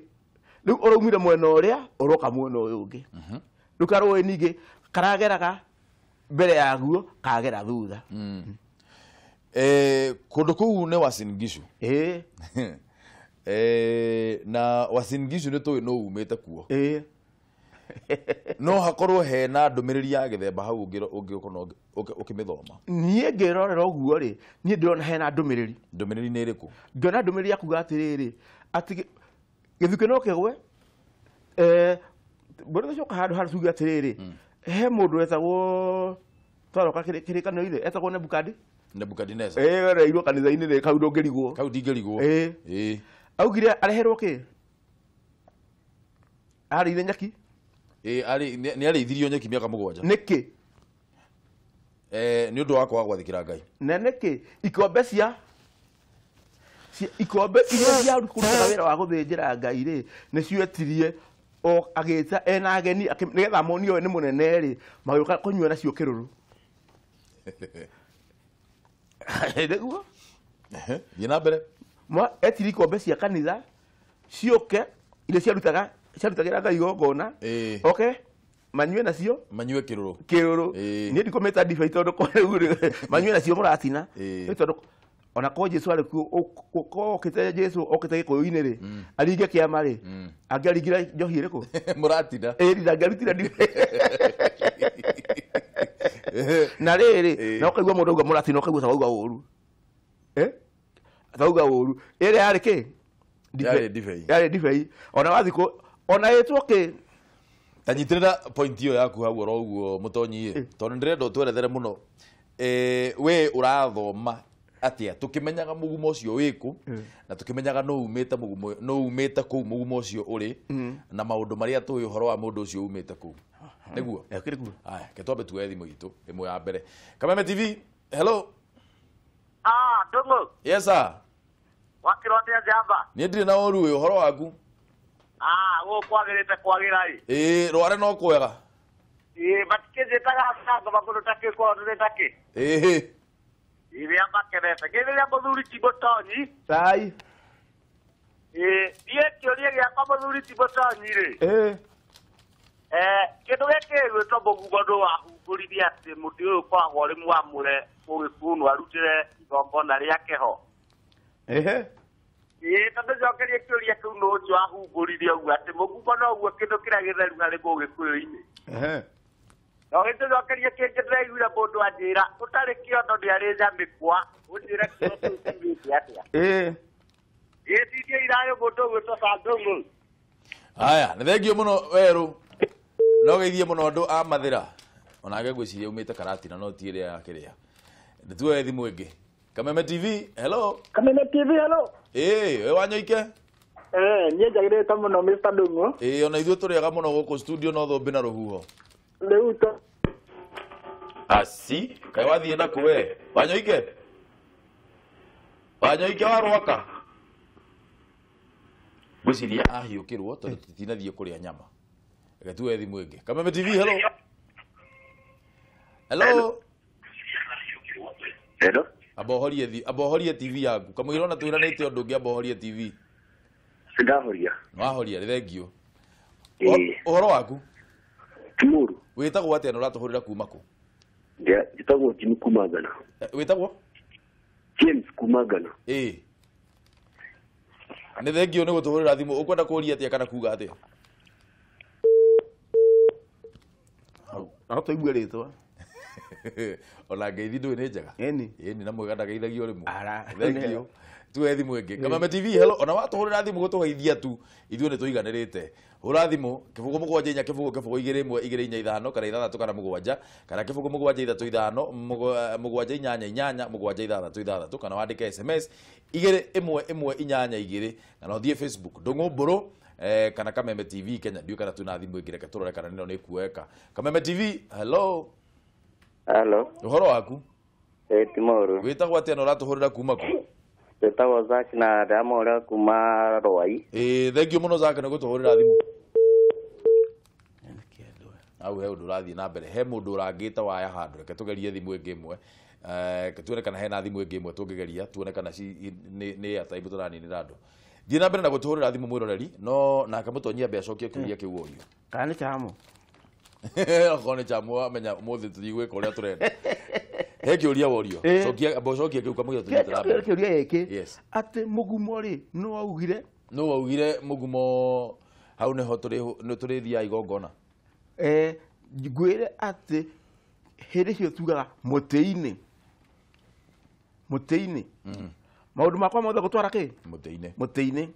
rĩu ũraumire mwena ũrĩa ũroka mwena ũyũ ũngĩ rĩu karũĩ ningĩ karageraga mbere yaguo kagera thutha. Kũndũ kũu nĩ Uasin Gishu. Na Uasin Gishu nĩ tũĩ no umĩte kuo. No hakorwo hena ndũmĩrĩri ya gĩthemba hau ũngĩkorwo ũkĩmĩthoma. Niĩ ngĩrorera ũguo rĩ, niĩ ndĩrona hena ndũmĩrĩri. Ndũmĩrĩri nĩ ĩrĩkũ? Ngĩona ndũmĩrĩri ya kuga atĩrĩrĩ, atĩ gĩthukĩ no kĩgwe, mbona tũcoka handũ harĩa tuge atĩrĩrĩ, he mũndũ wetagwo twaroka kĩrĩkanĩro-inĩ, etagwo Nebukadnezar. Ereirwo kanitha-inĩ rĩ, kau ndũngĩrigwo. Kau ndingĩrigwo. Augire areherwo kĩ? Arĩire nyeki. Nĩ arĩithirio nyeki mĩaka 7. Nĩkĩ? Nĩ ũndũ wa kwaga gwathĩkĩra Ngai. Na nĩkĩ? Ikombe cia ikombe iria cia kũrutaga wĩra wa gũthĩnjĩra Ngai rĩ, nĩcio etirie o agĩta ena ageni nĩgetha monio we nĩ mũnene rĩ, magĩũka kũnyua nacio kĩrũrũ. Nĩguo? Thiĩ na mbere. Etirie ikombe cia kanitha ciũke iria ciarutagĩra Ngai igongona, oke manyue nacio, manyue kĩrũrũ. Kĩrũrũ. Niĩ ndikũmĩta ndibei tondũ rĩu rĩ, manyue nacio mũratina. Nĩ tondũ ona ko Jesu arĩ kuo, okĩte Jesu okĩte Gĩkũyũ-inĩ rĩ, aringe kĩama rĩ, angĩaringire njohi ĩrĩkũ? Mũratina. Ndangĩarutire ndibei. Na rĩrĩ, na ũkaigua mũndũ auga mũratina, ũkaigua ta wauga ũru. Ta wauga ũru. Ĩrĩa yarĩ kĩ? Yarĩ ndibei. Yarĩ ndibei. Ona wathiĩ kũ, ona ĩtwo kĩ? Ta nyitĩrĩra point ĩyo yaku hau oro ũguo mũtonyi ĩ, tondũ ndĩrenda ũtwerethere mũno. We ũrathoma atĩa tũkĩmenyaga mũgumo ũcio wĩkũ, na tũkĩmenyaga nũ umĩte mũgumo, nũ umĩte kũu mũgumo ũcio ũrĩ, na maũndũ marĩa tũĩ ũhoro wa mũndũ ũcio umĩte kũu. Nĩguo? Nĩguo. Aya, ke twambe tuoye thimũ itũ ĩmwe ya mbere. Kameme TV, hello. Ndũng'ũ. Yes sir. Wakĩrwo atĩa njamba? Niĩ ndirĩ na ũru ĩ, ũhoro waku? Gũkũ kwagĩrĩte kwagĩra ĩ. Rware no kwega. Matikĩnjĩtaga ngoma kũndũ ta kĩ kwao ndũrĩ ta kĩ. Iria makenete. Ngĩrĩria mũthuri ti Mũtonyi. Thai. Niĩ kĩũria gĩakwa mũthuri ti Mũtonyi rĩ. Kĩndũ gĩkĩ gĩgwĩtwo mũgumo nĩ wahungũririe atĩ mũtĩ ũyũ ũkoragwo ũrĩ mwamũre Mũgĩkũyũ no arutĩre igongona rĩake ho. Tondũ njokerie kĩũria kĩu nũ ũcio wahungũririe ũguo atĩ mũgumo noguo kĩndũ kĩrĩa gĩtheru harĩ Mũgĩkũyũ-inĩ. No gĩtũcokerie kĩngĩ ndĩraiguire mũndũ anjĩra ũtarĩ kĩondo nĩarĩ nyamĩkwa, ũnjĩre kĩondo kĩu kiugĩte atĩa. Gĩtindie irayũ mũndũ ũgwĩtwo Sandũng'ũ. Aya, nĩ thengio mũno werũ. No geithie mũno andũ a Mathĩra. Onake ngwĩciria umĩte Karatina no ti ĩrĩa ya kĩrĩa. Nĩ tuoye thimũ ĩngĩ. Kameme TV, hello. Kameme TV, hello. We Wanyoike? Niĩ njagĩrĩte mũno Mr. Ndung'u. Ona ithuĩ tũrĩaga mũno gũkũ studio no thũmbĩ na rũhuho. Rĩu to Asi, kaĩ wathiĩ nakũ we? Wanyoike? Wanyoike wa Rwaka? Ngwĩciria ahiũkĩrwo tondũ tũtinathiĩ kũrĩa nyama. Reke tuoye thimũ ĩngĩ. Kameme TV, hello. Hello. Hello. Amba ũhorie TV yaku. Kamũira ona twĩranĩte ũndũ ũngĩ, amba ũhorie TV. Ndahoria. Wahoria, nĩ thengio. Ũhoro waku? Ti mũru. Wĩtagwo atĩa na ũratũhũrĩra kuma kũ? Njĩtagwo Jimmy kuma Ghana. Wĩtagwo? James kuma Ghana. Nĩ thengio nĩ gũtũhũrĩra thimũ. Ũkwenda kũũria atĩa kana kuga atĩa? No tũigue rĩtwa. Ona ngeithi ndũĩ nĩ njega. Ĩni na mwega ndageithagio rĩmwe. Thengio. Tuoye thimũ ĩngĩ. Kameme TV, hello. Ona watũhũrĩra thimũ gũtũgeithia tu, ithuĩ nĩ tũiganĩrĩte. Hũra thimũ 0 7 4 0 0 2 1 2 4 5 kana 6 kana 7 kana 0 7 3 5 7 8 8 7 6 6 kana wandĩke SMS 2 1 1 8 2 kana ũthiĩ Facebook Ndung'u Mbũrũ kana Kameme TV Kenya. Ndiũĩ kana twĩna thimũ ĩngĩ, reke tũrore kana nĩno nĩ ĩkuoeka. Kameme TV, hello. Hello. Ũhoro waku? Ti mũru. Wĩtagwo atĩa na ũratũhũrĩra kuma kũ? Wĩtagwo Zack na ndamũhũrĩra kuma Rwai. Thengio mũno Zack nĩ gũtũhũrĩra thimũ. Hau he ũndũ ũrathiĩ na mbere, he mũndũ ũrangĩte waya handũ. Reke tũgerie thimũ ĩngĩ ĩmwe. Tuone kana hena thimũ ĩngĩ ĩmwe tũngĩgeria, tuone kana nĩ airtime tũraninĩra andũ. Thiĩ na mbere na gũtũhũrĩra thimũ mwĩroreri, no nake mũtonyi ambe acokie kĩũria kĩu orio. Kana nĩ chamo? Okorwo nĩ chamo wamenya ũmũthĩ tũthiĩ gwĩka ũrĩa tũrenda. He kĩũria worio. Cokia mbocokia kĩu kamũira tũthiĩte na mbere. Kĩũria gĩkĩ. Atĩ mũgumo rĩ no waugire? No waugire mũgumo hau nĩho tũrĩthiaga igongona. Ngwĩre atĩ hĩndĩ cio tugaga mũtĩ-inĩ. Mũtĩ-inĩ. Maũndũ makwa mothe gũtwara kĩ? Mũtĩ-inĩ. Mũtĩ-inĩ.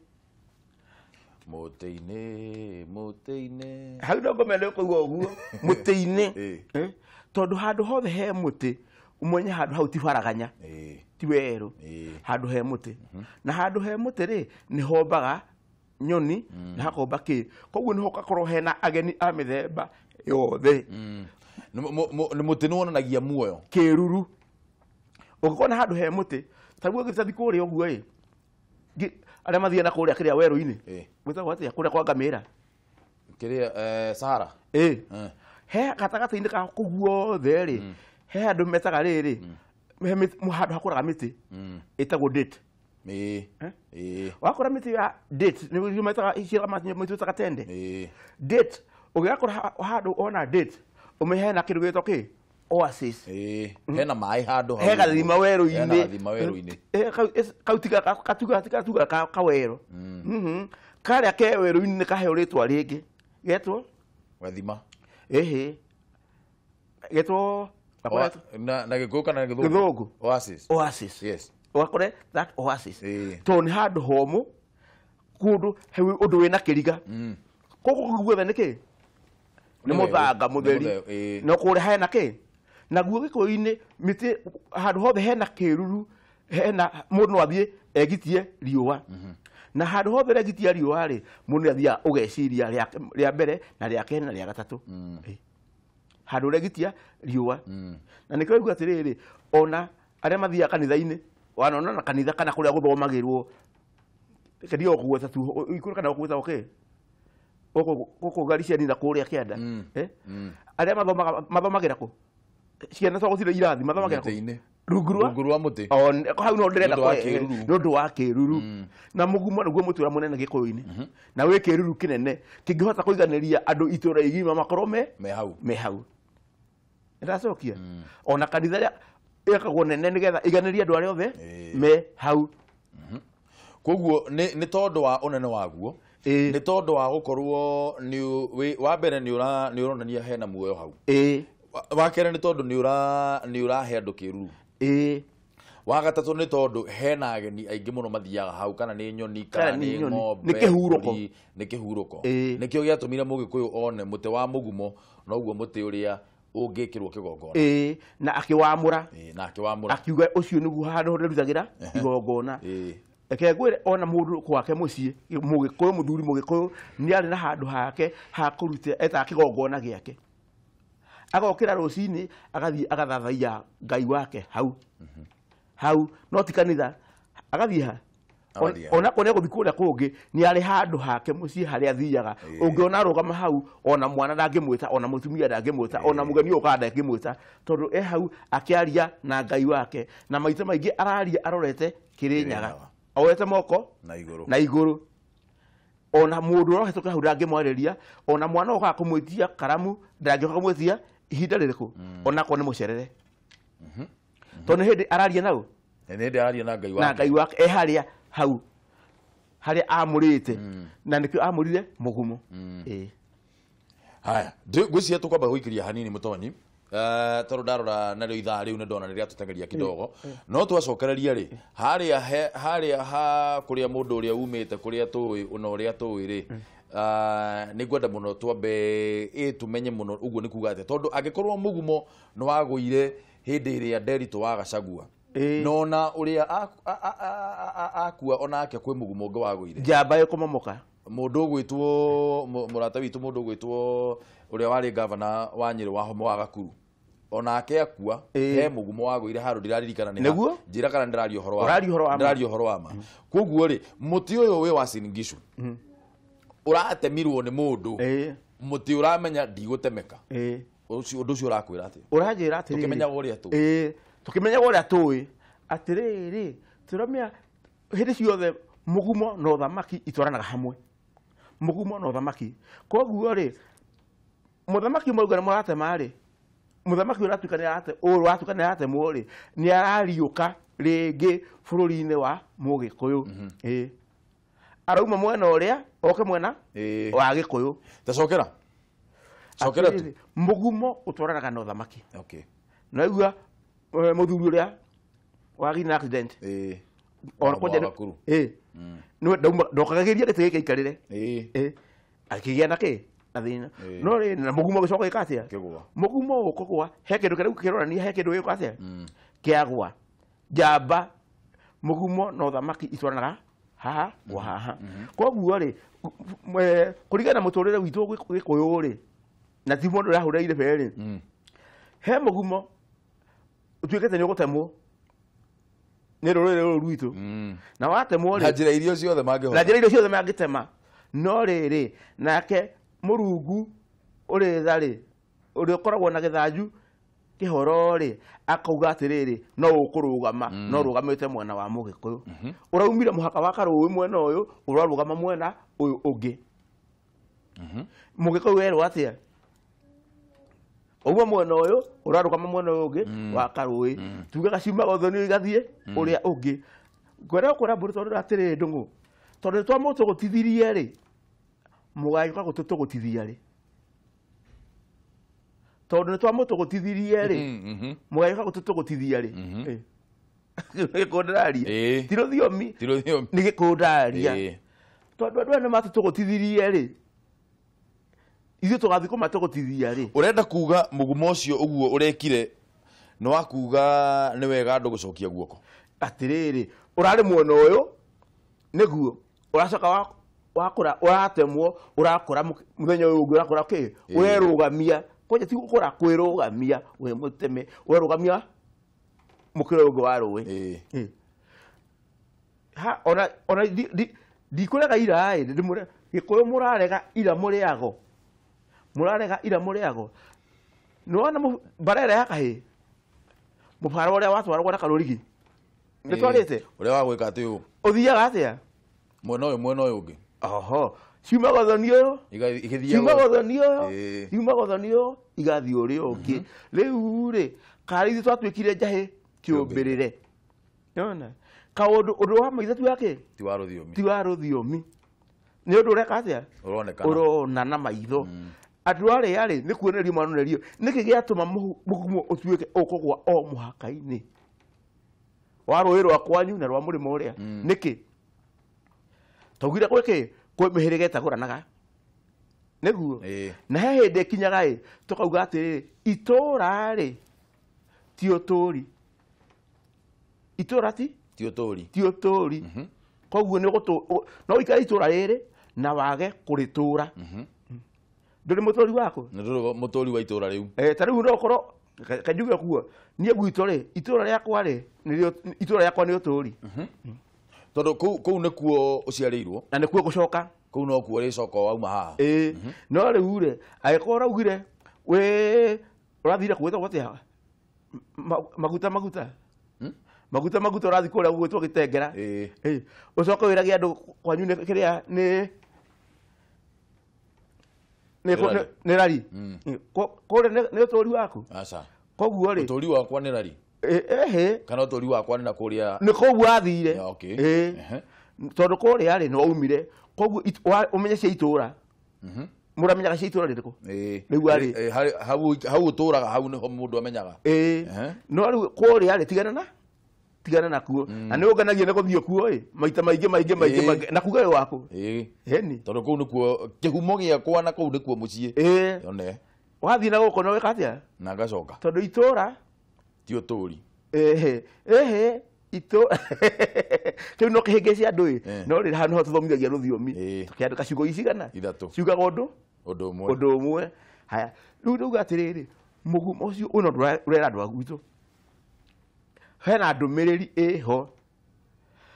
Mũtĩ-inĩ, mũtĩ-inĩ. Hau no ngomende kũigua ũguo. Mũtĩ-inĩ. Tondũ handũ hothe he mũtĩ, ũmenye handũ hau ti baraganya. Ti werũ. Handũ he mũtĩ. Na handũ he mũtĩ rĩ, nĩ hombaga nyoni na hakomba kĩ. Koguo nĩho gakorwo hena ageni a mĩthemba yothe. Nĩ mũtĩ nĩ wonanagia muoyo. Kĩruru. Ũngĩkona handũ he mũtĩ, ta rĩu ũngĩthiĩ kũrĩa ũguo ĩ, arĩa mathiaga na kũrĩa kĩrĩa werũ-inĩ. Gwĩtagwo atĩa kũrĩa kwa ngamĩra? Kĩrĩa Sahara. He gatagatĩ-inĩ ka kũu guothe rĩ, he handũ metaga rĩrĩ, he handũ hakũraga mĩtĩ ĩtagwo date. Wakora mĩtĩ ya date, nĩ metaga mĩtĩ tende. Date, ũngĩgakora handũ ona date, ũmenye hena kĩndũ gĩtagwo kĩ? Oasis. Hena maĩ handũ hau. He gathima werũ-inĩ. Hena gathima werũ-inĩ. Kau katuga kawerũ. Karĩa ke werũ-inĩ nĩ kaheo rĩtwa rĩngĩ. Getwo? Gathima. Ĩhĩ. Getwo na Gĩkũyũ kana Gĩthũngũ? Gĩthũngũ. Oasis. Oasis. Yes. Ũgakore that oasis. Tondũ nĩ handũ homũ, kũndũ he ũndũ wĩna kĩriga. Koguo guothe nĩ kĩ? Nĩ mũthanga mũtheri. No kũrĩa hena kĩ? Naguo Gĩkũyũ-inĩ mĩtĩ handũ hothe hena kĩruru, hena mũndũ no athiĩ egitie riũa. Na handũ hothe regitia riũa rĩ, mũndũ nĩ athiaga ũgeciria rĩa mbere na rĩa kerĩ na rĩa gatatũ. Handũ regitia riũa. Na nĩkĩo ũigua atĩrĩrĩ, ona arĩa mathiaga kanitha-inĩ, wanona na kanitha kana kũrĩa gũthomagĩrwo, kĩndio kũgweta tu, ikũrũ kana kũgweta kĩ? Gũkũ Gariciani na kũrĩa kĩanda. Arĩa mathomagĩra kũ? Ciana cia gũtirĩ irathi mathomagĩra kũ? Rungu rwa mũtĩ. Hau no ndĩrenda nĩ ũndũ wa kĩruru. Na mũgumo nĩguo mũtĩ ũrĩa mũnene Gĩkũyũ-inĩ. Na wĩ kĩruru kĩnene kĩngĩhota kũiganĩria andũ itũũra igima makorwo me hau. Nĩndacokia. Ona kanitha ĩakagwo nene nĩgetha iganĩrie andũ arĩa othe me hau. Koguo nĩ tondũ wa ũnene waguo, nĩ tondũ wa gũkorwo wa mbere nĩ ũronania hena muoyo hau. Wa kerĩ nĩ tondũ nĩ ũrahe andũ kĩruru. Wa gatatũ nĩ tondũ hena ageni aingĩ mũno mathiaga hau, kana nĩ nyoni, kana nĩ ng'ombe, nĩ kĩhurũko. Nĩ kĩhurũko. Nĩkĩo gĩatũmire Mũgĩkũyũ one mũtĩ wa mũgumo noguo mũtĩ ũrĩa ũngĩkĩrwo kĩgongona. Na akĩwamũra. Na akĩwamũra. Akiuga ũcio nĩguo handũ ndĩrutagĩra igongona. Reke ngwĩre ona mũndũ gwake mũciĩ, Mũgĩkũyũ, mũthuri Mũgĩkũyũ nĩ arĩ na handũ hake ha kũruta etaga kĩgongona gĩake. Agokĩra rũcinĩ agathiĩ agathathaiya Ngai wake hau. Hau no ti kanitha, agathiĩ ha? Ona korwo nĩegũthiĩ kũrĩa kũngĩ, nĩ arĩ handũ hake mũciĩ harĩa athiaga. Ũngĩona arũgama hau, ona mwana ndangĩmwĩta, ona mũtumia ndangĩmwĩta, ona mũgeni ũkaga ndangĩmwĩta, tondũ e hau akĩaria na Ngai wake. Na maita maingĩ araria arorete Kĩrĩnyaga. Oete moko na igũrũ. Ona mũndũ ũrahĩtũka hau ndangĩmwarĩria, ona mwana ũkaga kũmwĩtia karamu ndangĩũka kũmwĩtia ihinda rĩrĩkũ, ona akorwo nĩ mũcerere. Tondũ nĩ hĩndĩ araria nau. Nĩ hĩndĩ araria na Ngai wake. Na Ngai wake e harĩa hau harĩa amũrĩte. Na nĩkĩo amũrire mũgumo. Haya, ngwĩciria tũkwamba gũikĩria hanini mũtonyi. Tondũ ndarora narĩo ithaa rĩu nĩ ndona rĩrĩa tũteng'eria kidogo. No twacokereria rĩ, harĩa ha kũrĩa mũndũ ũrĩa umĩte kũrĩa tũĩ na ũrĩa tũĩ rĩ, nĩ ngwenda mũno twambe tũmenye mũno ũguo nĩ kuga atĩa, tondũ angĩkorwo mũgumo nĩ wagũire hĩndĩ ĩrĩa Nderitu wa Gachagua, nona ũrĩa akua onake kwĩ mũgumo ũngĩ wagũire. Njamba ĩkũmomoka. Mũndũ ũgwĩtwo mũrata witũ, mũndũ ũgwĩtwo ũrĩa warĩ gavana wa Nyĩrĩ wa Homo wa Gakuru, onake akua he mũgumo wagũire handũ ndiraririkana nĩ ha, njĩra kana ndĩraria ũhoro wa ndĩraria ũhoro wa ma. Koguo rĩ, mũtĩ ũyũ wĩ wa Uasin Gishu ũratemirwo nĩ mũndũ, mũtĩ ũramenya ndigũtemeka. Ũndũ ũcio ũrakwĩra atĩa? Ũranjĩra atĩrĩrĩ, tũkĩmenyaga ũrĩa tũĩ. Tũkĩmenyaga ũrĩa tũĩ atĩrĩrĩ, tũramenya hĩndĩ ciothe mũgumo na ũthamaki itwaranaga hamwe. Mũgumo na ũthamaki. Koguo rĩ, mũthamaki mauga nĩ mũratema rĩ, Mũthamaki ũratuĩka nĩ aratemwo rĩ, nĩ arariũka rĩngĩ bũrũri-inĩ wa Mũgĩkũyũ. Ĩĩ. Arauma mwena ũrĩa oke mwena wa Gĩkũyũ. Ta cokera. Cokera tu. Mũgumo ũtwaranaga na ũthamaki. Okay. Naigua mũthuri ũrĩa wagĩire na accident. Ĩĩ. Ona kwanja ĩĩ. Ndokagĩria gĩtĩ gĩkĩ aikarĩre. Ĩĩ. Akĩgĩa na kĩ? Na thĩna. No rĩ na mũgumo ũgĩcoka gĩka atĩa? Mũgumo ũkũgwa he kĩndũ kĩrĩa kĩronania he kĩndũ gĩũka atĩa? Kĩagwa. Njamba mũgumo na ũthamaki itwaranaga haha gwa haha. Koguo rĩ kũringana na mũtũrĩre witũ Gĩkũyũ rĩ, na ti mũndũ ũrahũrĩra irebe rĩ, he mũgumo ũtuĩkĩte nĩ ũgũtemwo nĩ rũrĩrĩ rũrũ rwitũ. Na watemwo rĩ, na njĩra iria ciothe mangĩhota, na njĩra iria ciothe mangĩtema. No rĩrĩ nake Mũrungu ũrĩ tha rĩ, ũrĩa ũkoragwo na gĩthanju kĩhoro rĩ, akauga atĩrĩrĩ, no ũkũrũgama, no ũrũgamĩte mwena wa Mũgĩkũyũ. Ũraumire mũhaka wa karũĩ mwena ũyũ, ũrarũgama mwena ũyũ ũngĩ. Mũgĩkũyũ werwo atĩa? Ũguo mwena ũyũ, ũrarũgama mwena ũyũ ũngĩ wa karũĩ. Tugaga ciumaga ũthoni igathiĩ ũrĩa ũngĩ. Ngwenda gũkwĩra mbũri tondũ atĩrĩrĩ ndũng'ũ, tondũ nĩtwamũtũgũtithirie rĩ, mũgagĩũka gũtũtũgũtithia rĩ. Tondũ nĩtwamũtũgũtithirie rĩ, mũgagĩũka gũtũtũgũtithia rĩ. Gĩkũyũ ndĩraria. Ti rũthiomi, nĩ Gĩkũyũ ndĩraria. Tondũ andũ aya nĩmatũtũgũtithirie rĩ, ithuĩ tũgathiĩ kũmatũgũtithia rĩ. Ũrenda kuga mũgumo ũcio ũguo ũrekire nĩ wa kuga nĩ wega andũ gũcokia guoko? Atĩrĩrĩ, ũrarĩ mwena ũyũ nĩguo ũracoka wakũra, ũratemwo, ũrakũra mũthenya ũyũ ũngĩ ũrakũra kĩ? Ũrerũgamia. Kwanja ti gũkũra, kwĩrũgamia wĩ mũteme, ũrerũgamia mũkĩra ũyũ ũngĩ wa rũĩ. Ha, ona ndikũrega ira ĩ, Gĩkũyũ mũrarega ira mũrĩago. Mũrarega ira mũrĩago. Nĩwona mbara ĩrĩa ya kahĩĩ? Mũbara ũrĩa watwaragwo na karũrigi. Nĩtwarĩte? Ũrĩa wa gwĩka atĩ ũũ? Ũthiaga atĩa? Mwena ũyũ, mwena ũyũ ũngĩ. Oho. Ciumaga ũthoni ũyũ, ciumaga ũthoni ũyũ, ciumaga ũthoni ũyũ, igathiĩ ũrĩa ũngĩ. Rĩu rĩ, karĩ ithuĩ twatuĩkire njahĩ kĩũmbĩrĩre. Nĩwona? Kaũndũ ũndũ wa maitho ti wa kĩ? Ti wa rũthiomi. Ti wa rũthiomi. Nĩ ũndũ ũreka atĩa? Ũronekana. Ũrona na maitho. Andũ arĩa rĩ, nĩ kuonererio manonererio. Nĩkĩ gĩatũma mũgumo ũtuĩke ũkũgwa o mũhaka-inĩ wa rũĩ rwa kwanyu na rwa mũrĩmo ũrĩa? Nĩkĩ? Taugire gwĩ kĩ? Kwĩ mĩhĩrĩga ĩtagũranaga. Nĩguo? Na he hĩndĩ ĩkinyaga ĩ, tũkauga atĩrĩrĩ, itũũra rĩ, ti ũtũũri. Itũũra ti? Ti ũtũũri. Ti ũtũũri. Koguo nĩ no ũikare itũũra rĩrĩ na wage kũrĩtũũra. Ndũrĩ mũtũũri waku? Ndũrĩ mũtũũri wa itũũra rĩu. Ta rĩu no ũkorwo, kanjuge kuo, niĩ gwitũ rĩ, itũũra rĩakwa rĩ, itũũra rĩakwa nĩ ũtũũri. Tondũ kũu nĩkuo ũciarĩirwo. Na nĩkuo gũcoka. Kũu nokuo ũrĩcoka wauma haha. Ĩĩ. No rĩu rĩ, angĩkorwo ũraugire wĩ ũrathire gwĩtagwo atĩa? Maguta maguta. Maguta maguta ũrathiĩ kũrĩa gũgwĩtwo Gĩtengera. Ĩĩ. Ũcoke wĩrage andũ kwanyu nĩ kĩrĩa nĩ rari. Kũrĩa nĩ ũtũũri waku? Aca. Koguo rĩ, ũtũũri wakwa nĩ rari. Ehe. Kana ũtũũri wakwa nĩ na kũrĩa. Nĩ kũu wathire. Ĩĩ. Tondũ kũrĩa rĩ nĩ waumire. Koguo ũmenye cia itũũra. Mũramenyaga cia itũũra rĩrĩkũ? Rĩu arĩ. Hau ũtũũraga hau nĩho mũndũ amenyaga. Ĩĩ. No rĩu kũrĩa rĩ tigana na tigana nakuo. Na nĩ ũngenagia nĩ gũthiĩ kuo ĩ, maita maingĩ maingĩ maingĩ na kuga wĩ waku. Ĩĩ. Ĩni. Tondũ kũu nĩkuo kĩhumo gĩakwa na kũu nĩkuo mũciĩ. Ĩĩ. Yone. Wathiĩ na gũkũ no wĩka atĩa? Na ngacoka. Tondũ itũũra ti ũtũũri. Ehe. Ehe. Itũũra kĩu no kĩhĩngĩce andũ ĩ, no rĩrĩ haha nĩho tũthomithagia rũthiomi. Tũkĩandĩka ciugo icigana? Ithatũ. Ciugaga ũndũ? Ũndũ ũmwe. Ũndũ ũmwe. Haya, rĩu ndauga atĩrĩrĩ, mũgumo ũcio ũyũ no ũrera andũ a gwitũ. Hena ndũmĩrĩri ĩho.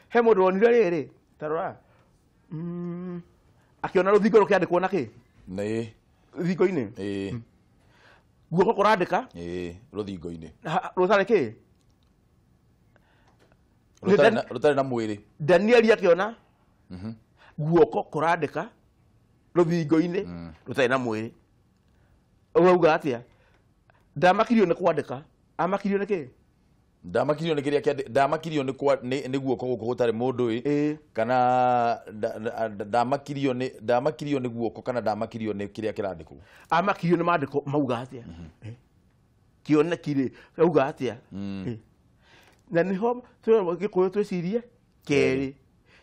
He mũndũ wonire rĩrĩ, ta rora. Akĩona rũthingo rũkĩandĩkwo na kĩ? Nĩ. Rũthingo-inĩ? Ĩĩ. Guoko kũrandĩka? Ĩĩ, rũthingo-inĩ. Rũtarĩ kĩ? Rũtarĩ na mwĩrĩ. Danieli akĩona guoko kũrandĩka rũthingo-inĩ rũtarĩ na mwĩrĩ. Ũrauga atĩa? Ndamakirio nĩ kwandĩka, amakirio nĩ kĩ? Ndamakirio nĩ kĩrĩa, ndamakirio nĩ guoko gũkũ gũtarĩ mũndũ ĩ, kana ndamakirio nĩ guoko, kana ndamakirio nĩ kĩrĩa kĩrandĩkwo? Amakirio nĩ maandĩko mauga atĩa? Kĩoneki rĩ auga atĩa? Na nĩho Gĩkũyũ twĩcirie kerĩ,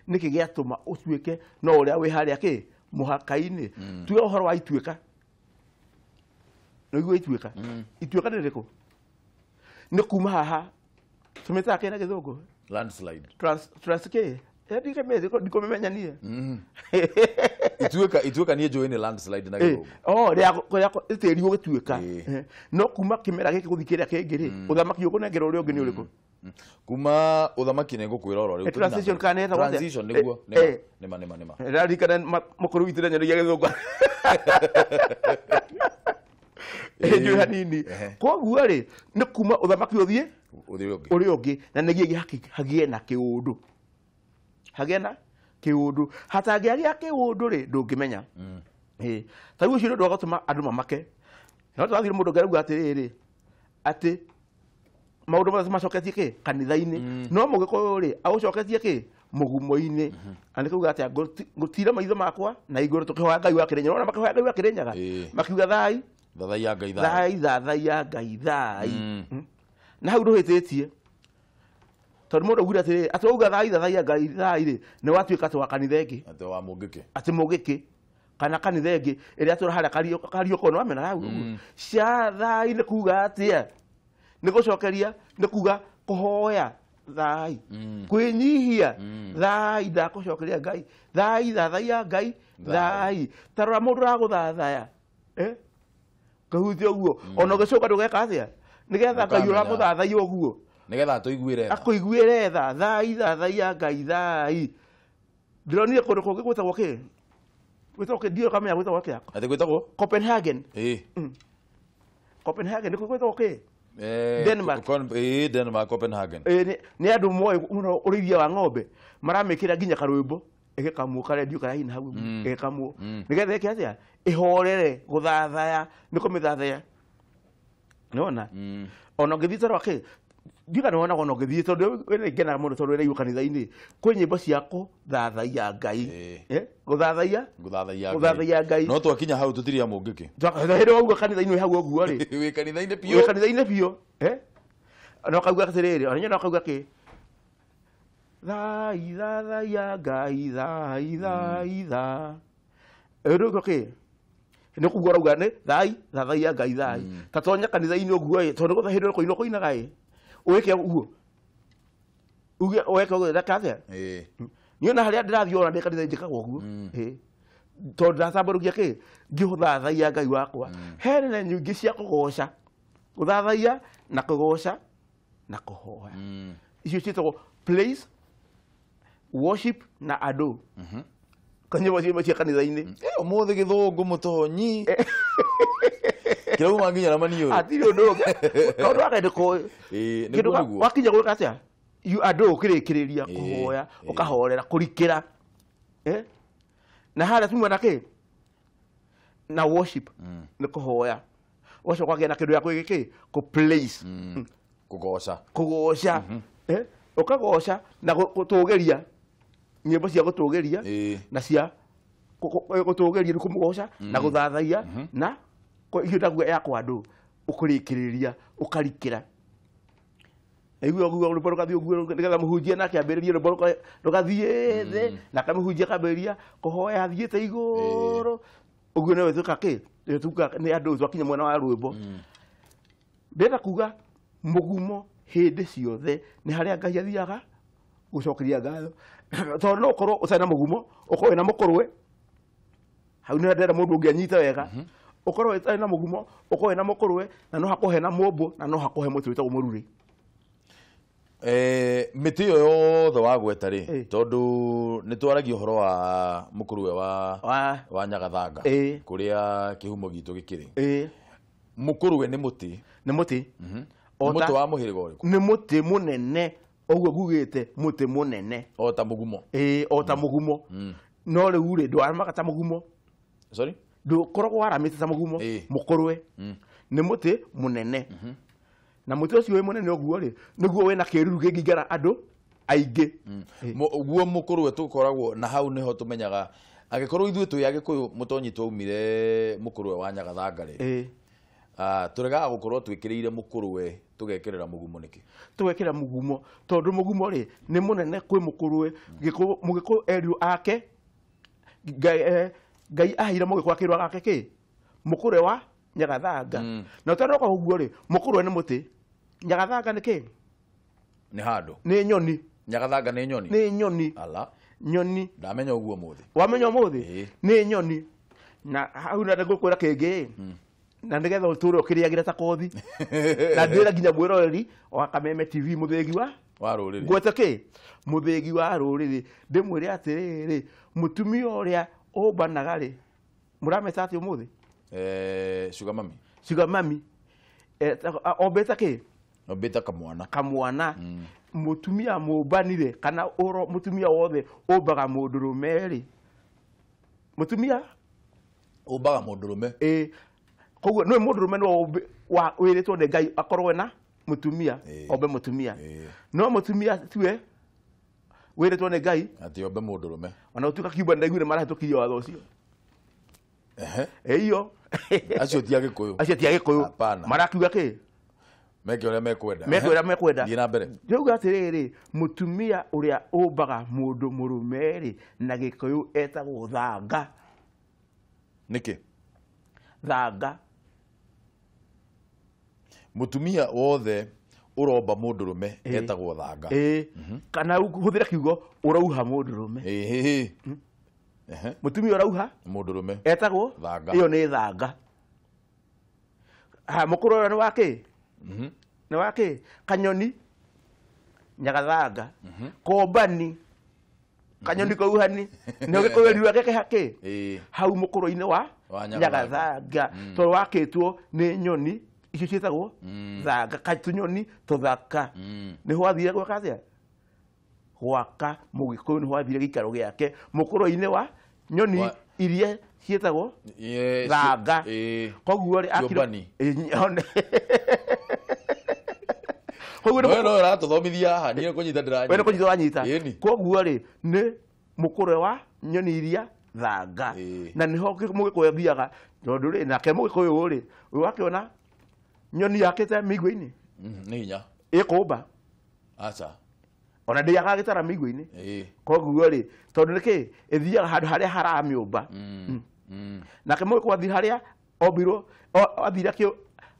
nĩkĩ gĩatũma ũtuĩke no ũrĩa wĩ harĩa kĩ mũhaka-inĩ. Tuge ũhoro wa ituĩka, nĩguo ituĩka, ituĩka nĩ rĩrĩkũ? Nĩ kuma haha tũmĩtaga kĩ na gĩthũngũ? Landslide. Trans kĩ? Ndikũmĩmenya niĩ. Ituĩka niĩ njũĩ nĩ landslide na gĩthũngũ. Oh, rĩa tĩri ũgĩtuĩka. No kuma kĩmera gĩkĩ gũthiĩ kĩrĩa kĩngĩ rĩ, ũthamaki ũkũnengera ũrĩa ũngĩ nĩ ũrĩkũ? Kuma ũthamaki nĩ ngũkwĩra oro rĩu. Transition kana nĩ ĩtagwo atĩa? Transition nĩguo, nĩma nĩma nĩma. Ndirikana mũkũrũ witũ ndanyonagia gĩthũngũ. Njũĩ hanini. Koguo rĩ, nĩ kuma ũthamaki ũthiĩ ũrĩa ũngĩ, na nĩguo hagĩe na kĩũndũ. Hagĩe na kĩũndũ. Hatangĩagĩa kĩũndũ rĩ, ndũngĩmenya. Ta rĩu ũcio nĩ ũndũ wa gũtũma andũ mamake. No tũrathiĩ mũndũ ũngĩ arauga atĩrĩrĩ, atĩ maũndũ mothe macoketie kĩ kanitha-inĩ, no Mũgĩkũyũ rĩ agũcoketie kĩ mũgumo-inĩ. Na nĩ kuuga atĩa? Ngũtira maitho makwa na igũrũ tũkĩhoya Ngai wa Kĩrĩnyaga. Ũrona makĩhoya Ngai wa Kĩrĩnyaga, makiuga thai thathaiya Ngai thai, thathaiya Ngai thai. Na hau ndũhĩtĩtie, tondũ mũndũ augire atĩrĩrĩ, atĩ wauga thai thathaiya Ngai thai rĩ, nĩ watuĩka atĩ wa kanitha ĩngĩ, atĩ wa mũngĩkĩ, atĩ mũngĩkĩ kana kanitha ĩngĩ ĩrĩa tũra harĩa Kariũko, nĩ wamena hau ũguo. Cia thai nĩ kuuga atĩa? Nĩ gũcokeria, nĩ kuuga kũhoya thai, kwĩnyihia thai, ndakũcokeria Ngai thai, thathaiya Ngai thai. Ta rora mũndũ ũragũthathaya, kahutia ũguo, ona ũgĩcoka ndũgeka atĩa? Nĩgetha Ngai ũramũthathaiya ũguo, nĩgetha atũiguĩre tha, akũiguĩre tha. Thai thathaiya Ngai thai. Ndĩronire kũndũ kũngĩ gwĩtagwo kĩ? Gwĩtagwo kĩ? Ndiũĩ kamenya gwĩtagwo atĩa. Atĩ gwĩtagwo? Copenhagen. Copenhagen nĩkuo gwĩtagwo kĩ? Denmark. Denmark, Copenhagen. Nĩ andũ moĩ mũno ũrĩithia wa ng'ombe, maramĩkĩra nginya karwĩmbo, ĩgĩkamwo karendio karaina hau, ĩgĩkamwo nĩgetha ĩke atĩa? Ĩhorere gũthathaya, nĩ kũmĩthathaya. Nĩwona? Ona ũngĩthiĩ ta rwa kĩ, ndiũĩ kana nĩwonaga ona ũngĩthiĩ, tondũ we nĩ ngenaga mũno tondũ wĩraigua kanitha-inĩ kwĩ nyĩmbo cia kũthathaiya Ngai. Gũthathaiya? Gũthathaiya Ngai. No twakinya hau tũtirĩ a mũngĩkĩ. Hĩndĩ wauga kanitha-inĩ wĩ hau ũguo rĩ. Wĩ kanitha-inĩ biũ. Wĩ kanitha-inĩ biũ. Na ũkauga atĩrĩrĩ, ona inyuĩ no ũkauga kĩ? Thai thathaiya Ngai thai thai tha. Rĩu kĩ? Nĩ kuga ũrauga nĩ thai thathaiya Ngai thai. Ta tonya kanitha-inĩ ũguo ĩ, tondũ hĩndĩ ĩrĩa kũinwo kũinaga ĩ, ũgĩke ũguo. Uge weka ũguo ndaka atĩa? Niĩ ona harĩa ndĩrathiĩ ona ndĩ kanitha njĩkaga ũguo. Tondũ ndĩratambũrũkia kĩ? Ngĩũthathaiya Ngai wakwa. He nene nyingĩ cia kũgoca. Gũthathaiya na kũgoca na kũhoya. Icio ciĩtagwo praise, worship na adore. Kanyĩmbo ciĩmbo cia kanitha-inĩ. Ũmũthĩ gĩthũngũ mũtonyi. Kĩrauma nginya na maniũrũ. Hatirĩ ũndũ ũngĩ. Tondũ wake ndũkũĩ. Nĩguo nĩguo. Wakinya gwĩka atĩa? You adore ũkĩrĩkĩrĩria kũhoya, ũkahorera, kũrikĩra. Na harĩa tuma na kĩ? Na worship nĩ kũhoya. Ũgacoka ũkagĩa na kĩndũ gĩa kwĩgĩkĩ? Kũ place. Kũgoca. Kũgoca. Ũkagoca na gũtũgĩria. Nyĩmbo cia gũtũgĩria na cia gũtũgĩria nĩ kũmũgoca na gũthathaiya na icio ndaguo ya kwandũ ũkũrĩkĩrĩria ũkarikĩra. Igua ũguo rwĩmbo rũgathiĩ ũguo nĩgetha mũhunjia nake ambĩrĩrie rwĩmbo rũgathiĩ thĩ, nake mũhunjia akambĩrĩria kũhoya athiĩte igũrũ. Ũguo nĩwe tuĩka kĩ? Tuĩka nĩ andũ twakinya mwena wa rwĩmbo. Ndĩrenda kuga mũgumo hĩndĩ ciothe nĩ harĩa Ngai athiaga gũcokeria ngatho. Tondũ no ũkorwo ũtarĩ na mũgumo, ũkorwo wĩna mũkũrwe, hau nĩho ndĩrenda mũndũ ũngĩ anyite wega. Ũkorwo ũtarĩ na mũgumo, ũkorwo wĩna mũkũrwe, na no hakũhe na mũmbũ, na no hakũhe mũtĩ wĩtagwo mũrurĩ. Mĩtĩ ĩyo yothe wagweta rĩ, tondũ nĩ twaragia ũhoro wa mũkũrwe wa Nyagathanga, kũrĩa kĩhumo gitũ gĩkĩrĩ. Mũkũrwe nĩ mũtĩ. Nĩ mũtĩ. Mũtĩ wa mũhĩrĩga ũrĩkũ? Nĩ mũtĩ mũnene, ũguo ngugĩte mũtĩ mũnene. O ta mũgumo. O ta mũgumo. No rĩu rĩ, ndwaramaga ta mũgumo. Sorry? Ndũkoragwo waramĩte ta mũgumo, mũkũrwe. Nĩ mũtĩ mũnene. Na mũtĩ ũcio wĩ mũnene ũguo rĩ, nĩguo wĩna kĩruru kĩngĩingĩra andũ aingĩ. Ũguo mũkũrwe tũkoragwo na hau nĩho tũmenyaga angĩkorwo ithuĩ twĩ Agĩkũyũ mũtonyi twaumire mũkũrwe wa Nyagathanga rĩ. Tũregaga gũkorwo twĩkĩrĩire mũkũrwe tũgekĩrĩra mũgumo nĩkĩ? Tũgekĩra mũgumo tondũ mũgumo rĩ nĩ mũnene kwĩ mũkũrwe. Mũgĩkũyũ erirwo ake Ngai aheire mũgĩkũyũ akĩrwo ake kĩ? Mũkũrwe wa Nyagathanga. Na ũtaroka ũguo rĩ, mũkũrwe nĩ mũtĩ. Nyagathanga nĩ kĩ? Nĩ handũ. Nĩ nyoni. Nyagathanga nĩ nyoni? Nĩ nyoni. Ala. Nyoni. Ndamenya ũguo ũmũthĩ. Wamenya ũmũthĩ? Nĩ nyoni. Na hau na ngũkwĩra kĩngĩ. Na nĩgetha ũtũre ũkĩrĩagĩra ta kothi. Na ndĩra nginya mwĩroreri wa Kameme TV mũthĩgi wa rũrĩrĩ. Ngwete kĩ? Mũthĩgi wa rũrĩrĩ. Ndĩmwĩre atĩrĩrĩ, mũtumia ũrĩa ũmbanaga rĩ, mũrameta atĩ ũmũthĩ? Sugar mami. Sugar mami. Ombĩte kĩ? Ombĩte kamwana. Kamwana. Mũtumia mũmbanire kana mũtumia wothe ũmbaga mũndũrũme rĩ. Mũtumia ũmbaga mũndũrũme. Koguo nĩ mũndũrũme no wĩrĩtwo nĩ Ngai akorwo na mũtumia, ombe mũtumia. No mũtumia tiwe wĩrĩtwo nĩ Ngai atĩ ombe mũndũrũme. Ona ũtuĩka kiuga ndaiguire marahĩtũkirie watho ũcio. Iyo. Acio ti Agĩkũyũ. Acio ti Agĩkũyũ. Marakiuga kĩ? Meke ũrĩa mekwenda. Meke ũrĩa mekwenda. Thiĩ na mbere. Ndĩrauga atĩrĩrĩ, mũtumia ũrĩa ũmbaga mũndũ mũrũme rĩ, na Gĩkũyũ etagwo thanga. Nĩkĩ? Thanga. Mũtumia wothe ũromba mũndũrũme etagwo thanga. Kana hũthĩra kiugo ũrauha mũndũrũme. Mũtumia ũrauha mũndũrũme etagwo thanga. Ĩyo nĩ thanga. Ha mũkũrũ ũrĩa nĩ wa kĩ? Nĩ wa kĩ? Kanyoni Nyagathanga. Kombani kanyoni kauhani. Nĩ Gĩkũyũ riuga geke kĩ? Hau mũkũrũ-inĩ wa Nyagathanga. Tondũ wakĩtwo nĩ nyoni icio ciĩtagwo thanga, katũnyoni tũthaka. Nĩho athire gwaka atĩa? Gwaka mũgĩkũyũ nĩho athire gĩikaro gĩake mũkũrũ-inĩ wa nyoni iria ciĩtagwo thanga. Koguo rĩ akiro koguo no ũratũthomithia haha niĩ kũnyita ndĩranyita. We nĩ kũnyita wanyita. Koguo rĩ nĩ mũkũrwe wa nyoni iria thanga. Na nĩho mũgĩkũyũ athiaga tondũ rĩ nake mũgĩkũyũ rĩ wakĩona nyoni yakĩte mĩigua-inĩ nĩ hinya ĩkũmba. Aca. Ona ndĩagaga gĩtara mĩigua-inĩ. Koguo rĩ tondũ nĩkĩ ĩthiaga handũ harĩa haramĩũmba. Nake mũgĩkũyũ athiĩ harĩa ombirwo, athire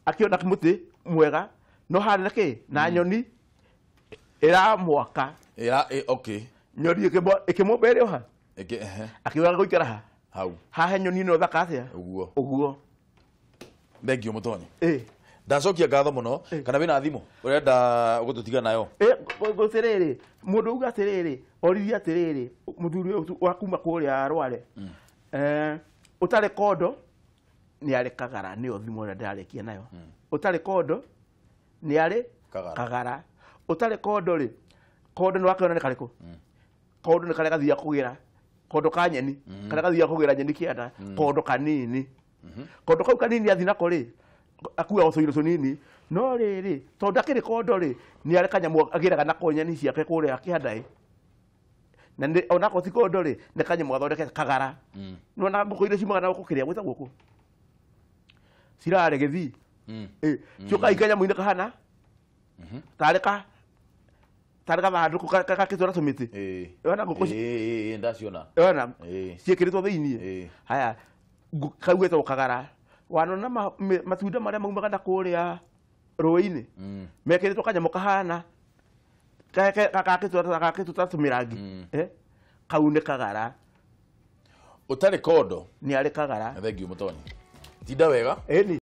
akĩona mũtĩ mwega no harĩ na kĩ? Na nyoni ĩramwaka. Okay. Nyoni ĩkĩmũmba ĩrĩ o ha? Akiuga gũikara ha? Hau. Haha nyoni ĩno thaka atĩa? Ũguo. Ũguo. Thengio mũtonyi. Ndacokia ngatho mũno kana wĩna thimũ ũrenda gũtũtiga nayo? Gũtirĩrĩ, mũndũ uga atĩrĩrĩ, oririe atĩrĩrĩ, mũthuri ũyũ wa kuma kũrĩa Rware. Ũtarĩ kondo nĩ arĩ kagara, nĩyo thimũ ĩrĩa ndĩrarĩkia nayo. Ũtarĩ kondo nĩ arĩ kagara. Ũtarĩ kondo rĩ, kondo nĩ wakĩona nĩ karĩkũ? Kondo nĩ karĩa gathiaga kũgĩra, kondo ka nyeni, karĩa gathiaga kũgĩra nyeni kĩanda, kondo kanini. Kondo kau kanini athiĩ nako rĩ, akuaga tũindo tũnini. No rĩrĩ, tondũ ndakĩrĩ kondo rĩ, nĩ arĩ kanyamũ agĩraga nako nyeni ciake kũrĩa kĩanda ĩ. Na nĩ onako ti kondo rĩ, nĩ kanyamũ gathondekete kagara. Nĩwona ngũkũ iria ciumaga na gũkũ kĩrĩa gwĩtagwo kũ? Cirarĩ gĩthii. Ciũkaga ikanyamũ-inĩ kahana tarĩ ka tarĩ gathandũkũ gakĩtwo na tũmĩtĩ. Wona ngũkũ ndaciona. Wona ciĩkĩrĩtwo thĩiniĩ. Haya kau getagwo kagara. Wanona matunda marĩa maumaga na kũrĩa rũĩ-inĩ mekĩrĩtwo kanyamũ kahana gakĩtwo ta tũmĩrangi. Kau nĩ kagara. Ũtarĩ kondo nĩ arĩ kagara. Thengio mũtonyi. Tinda wega. Ĩni.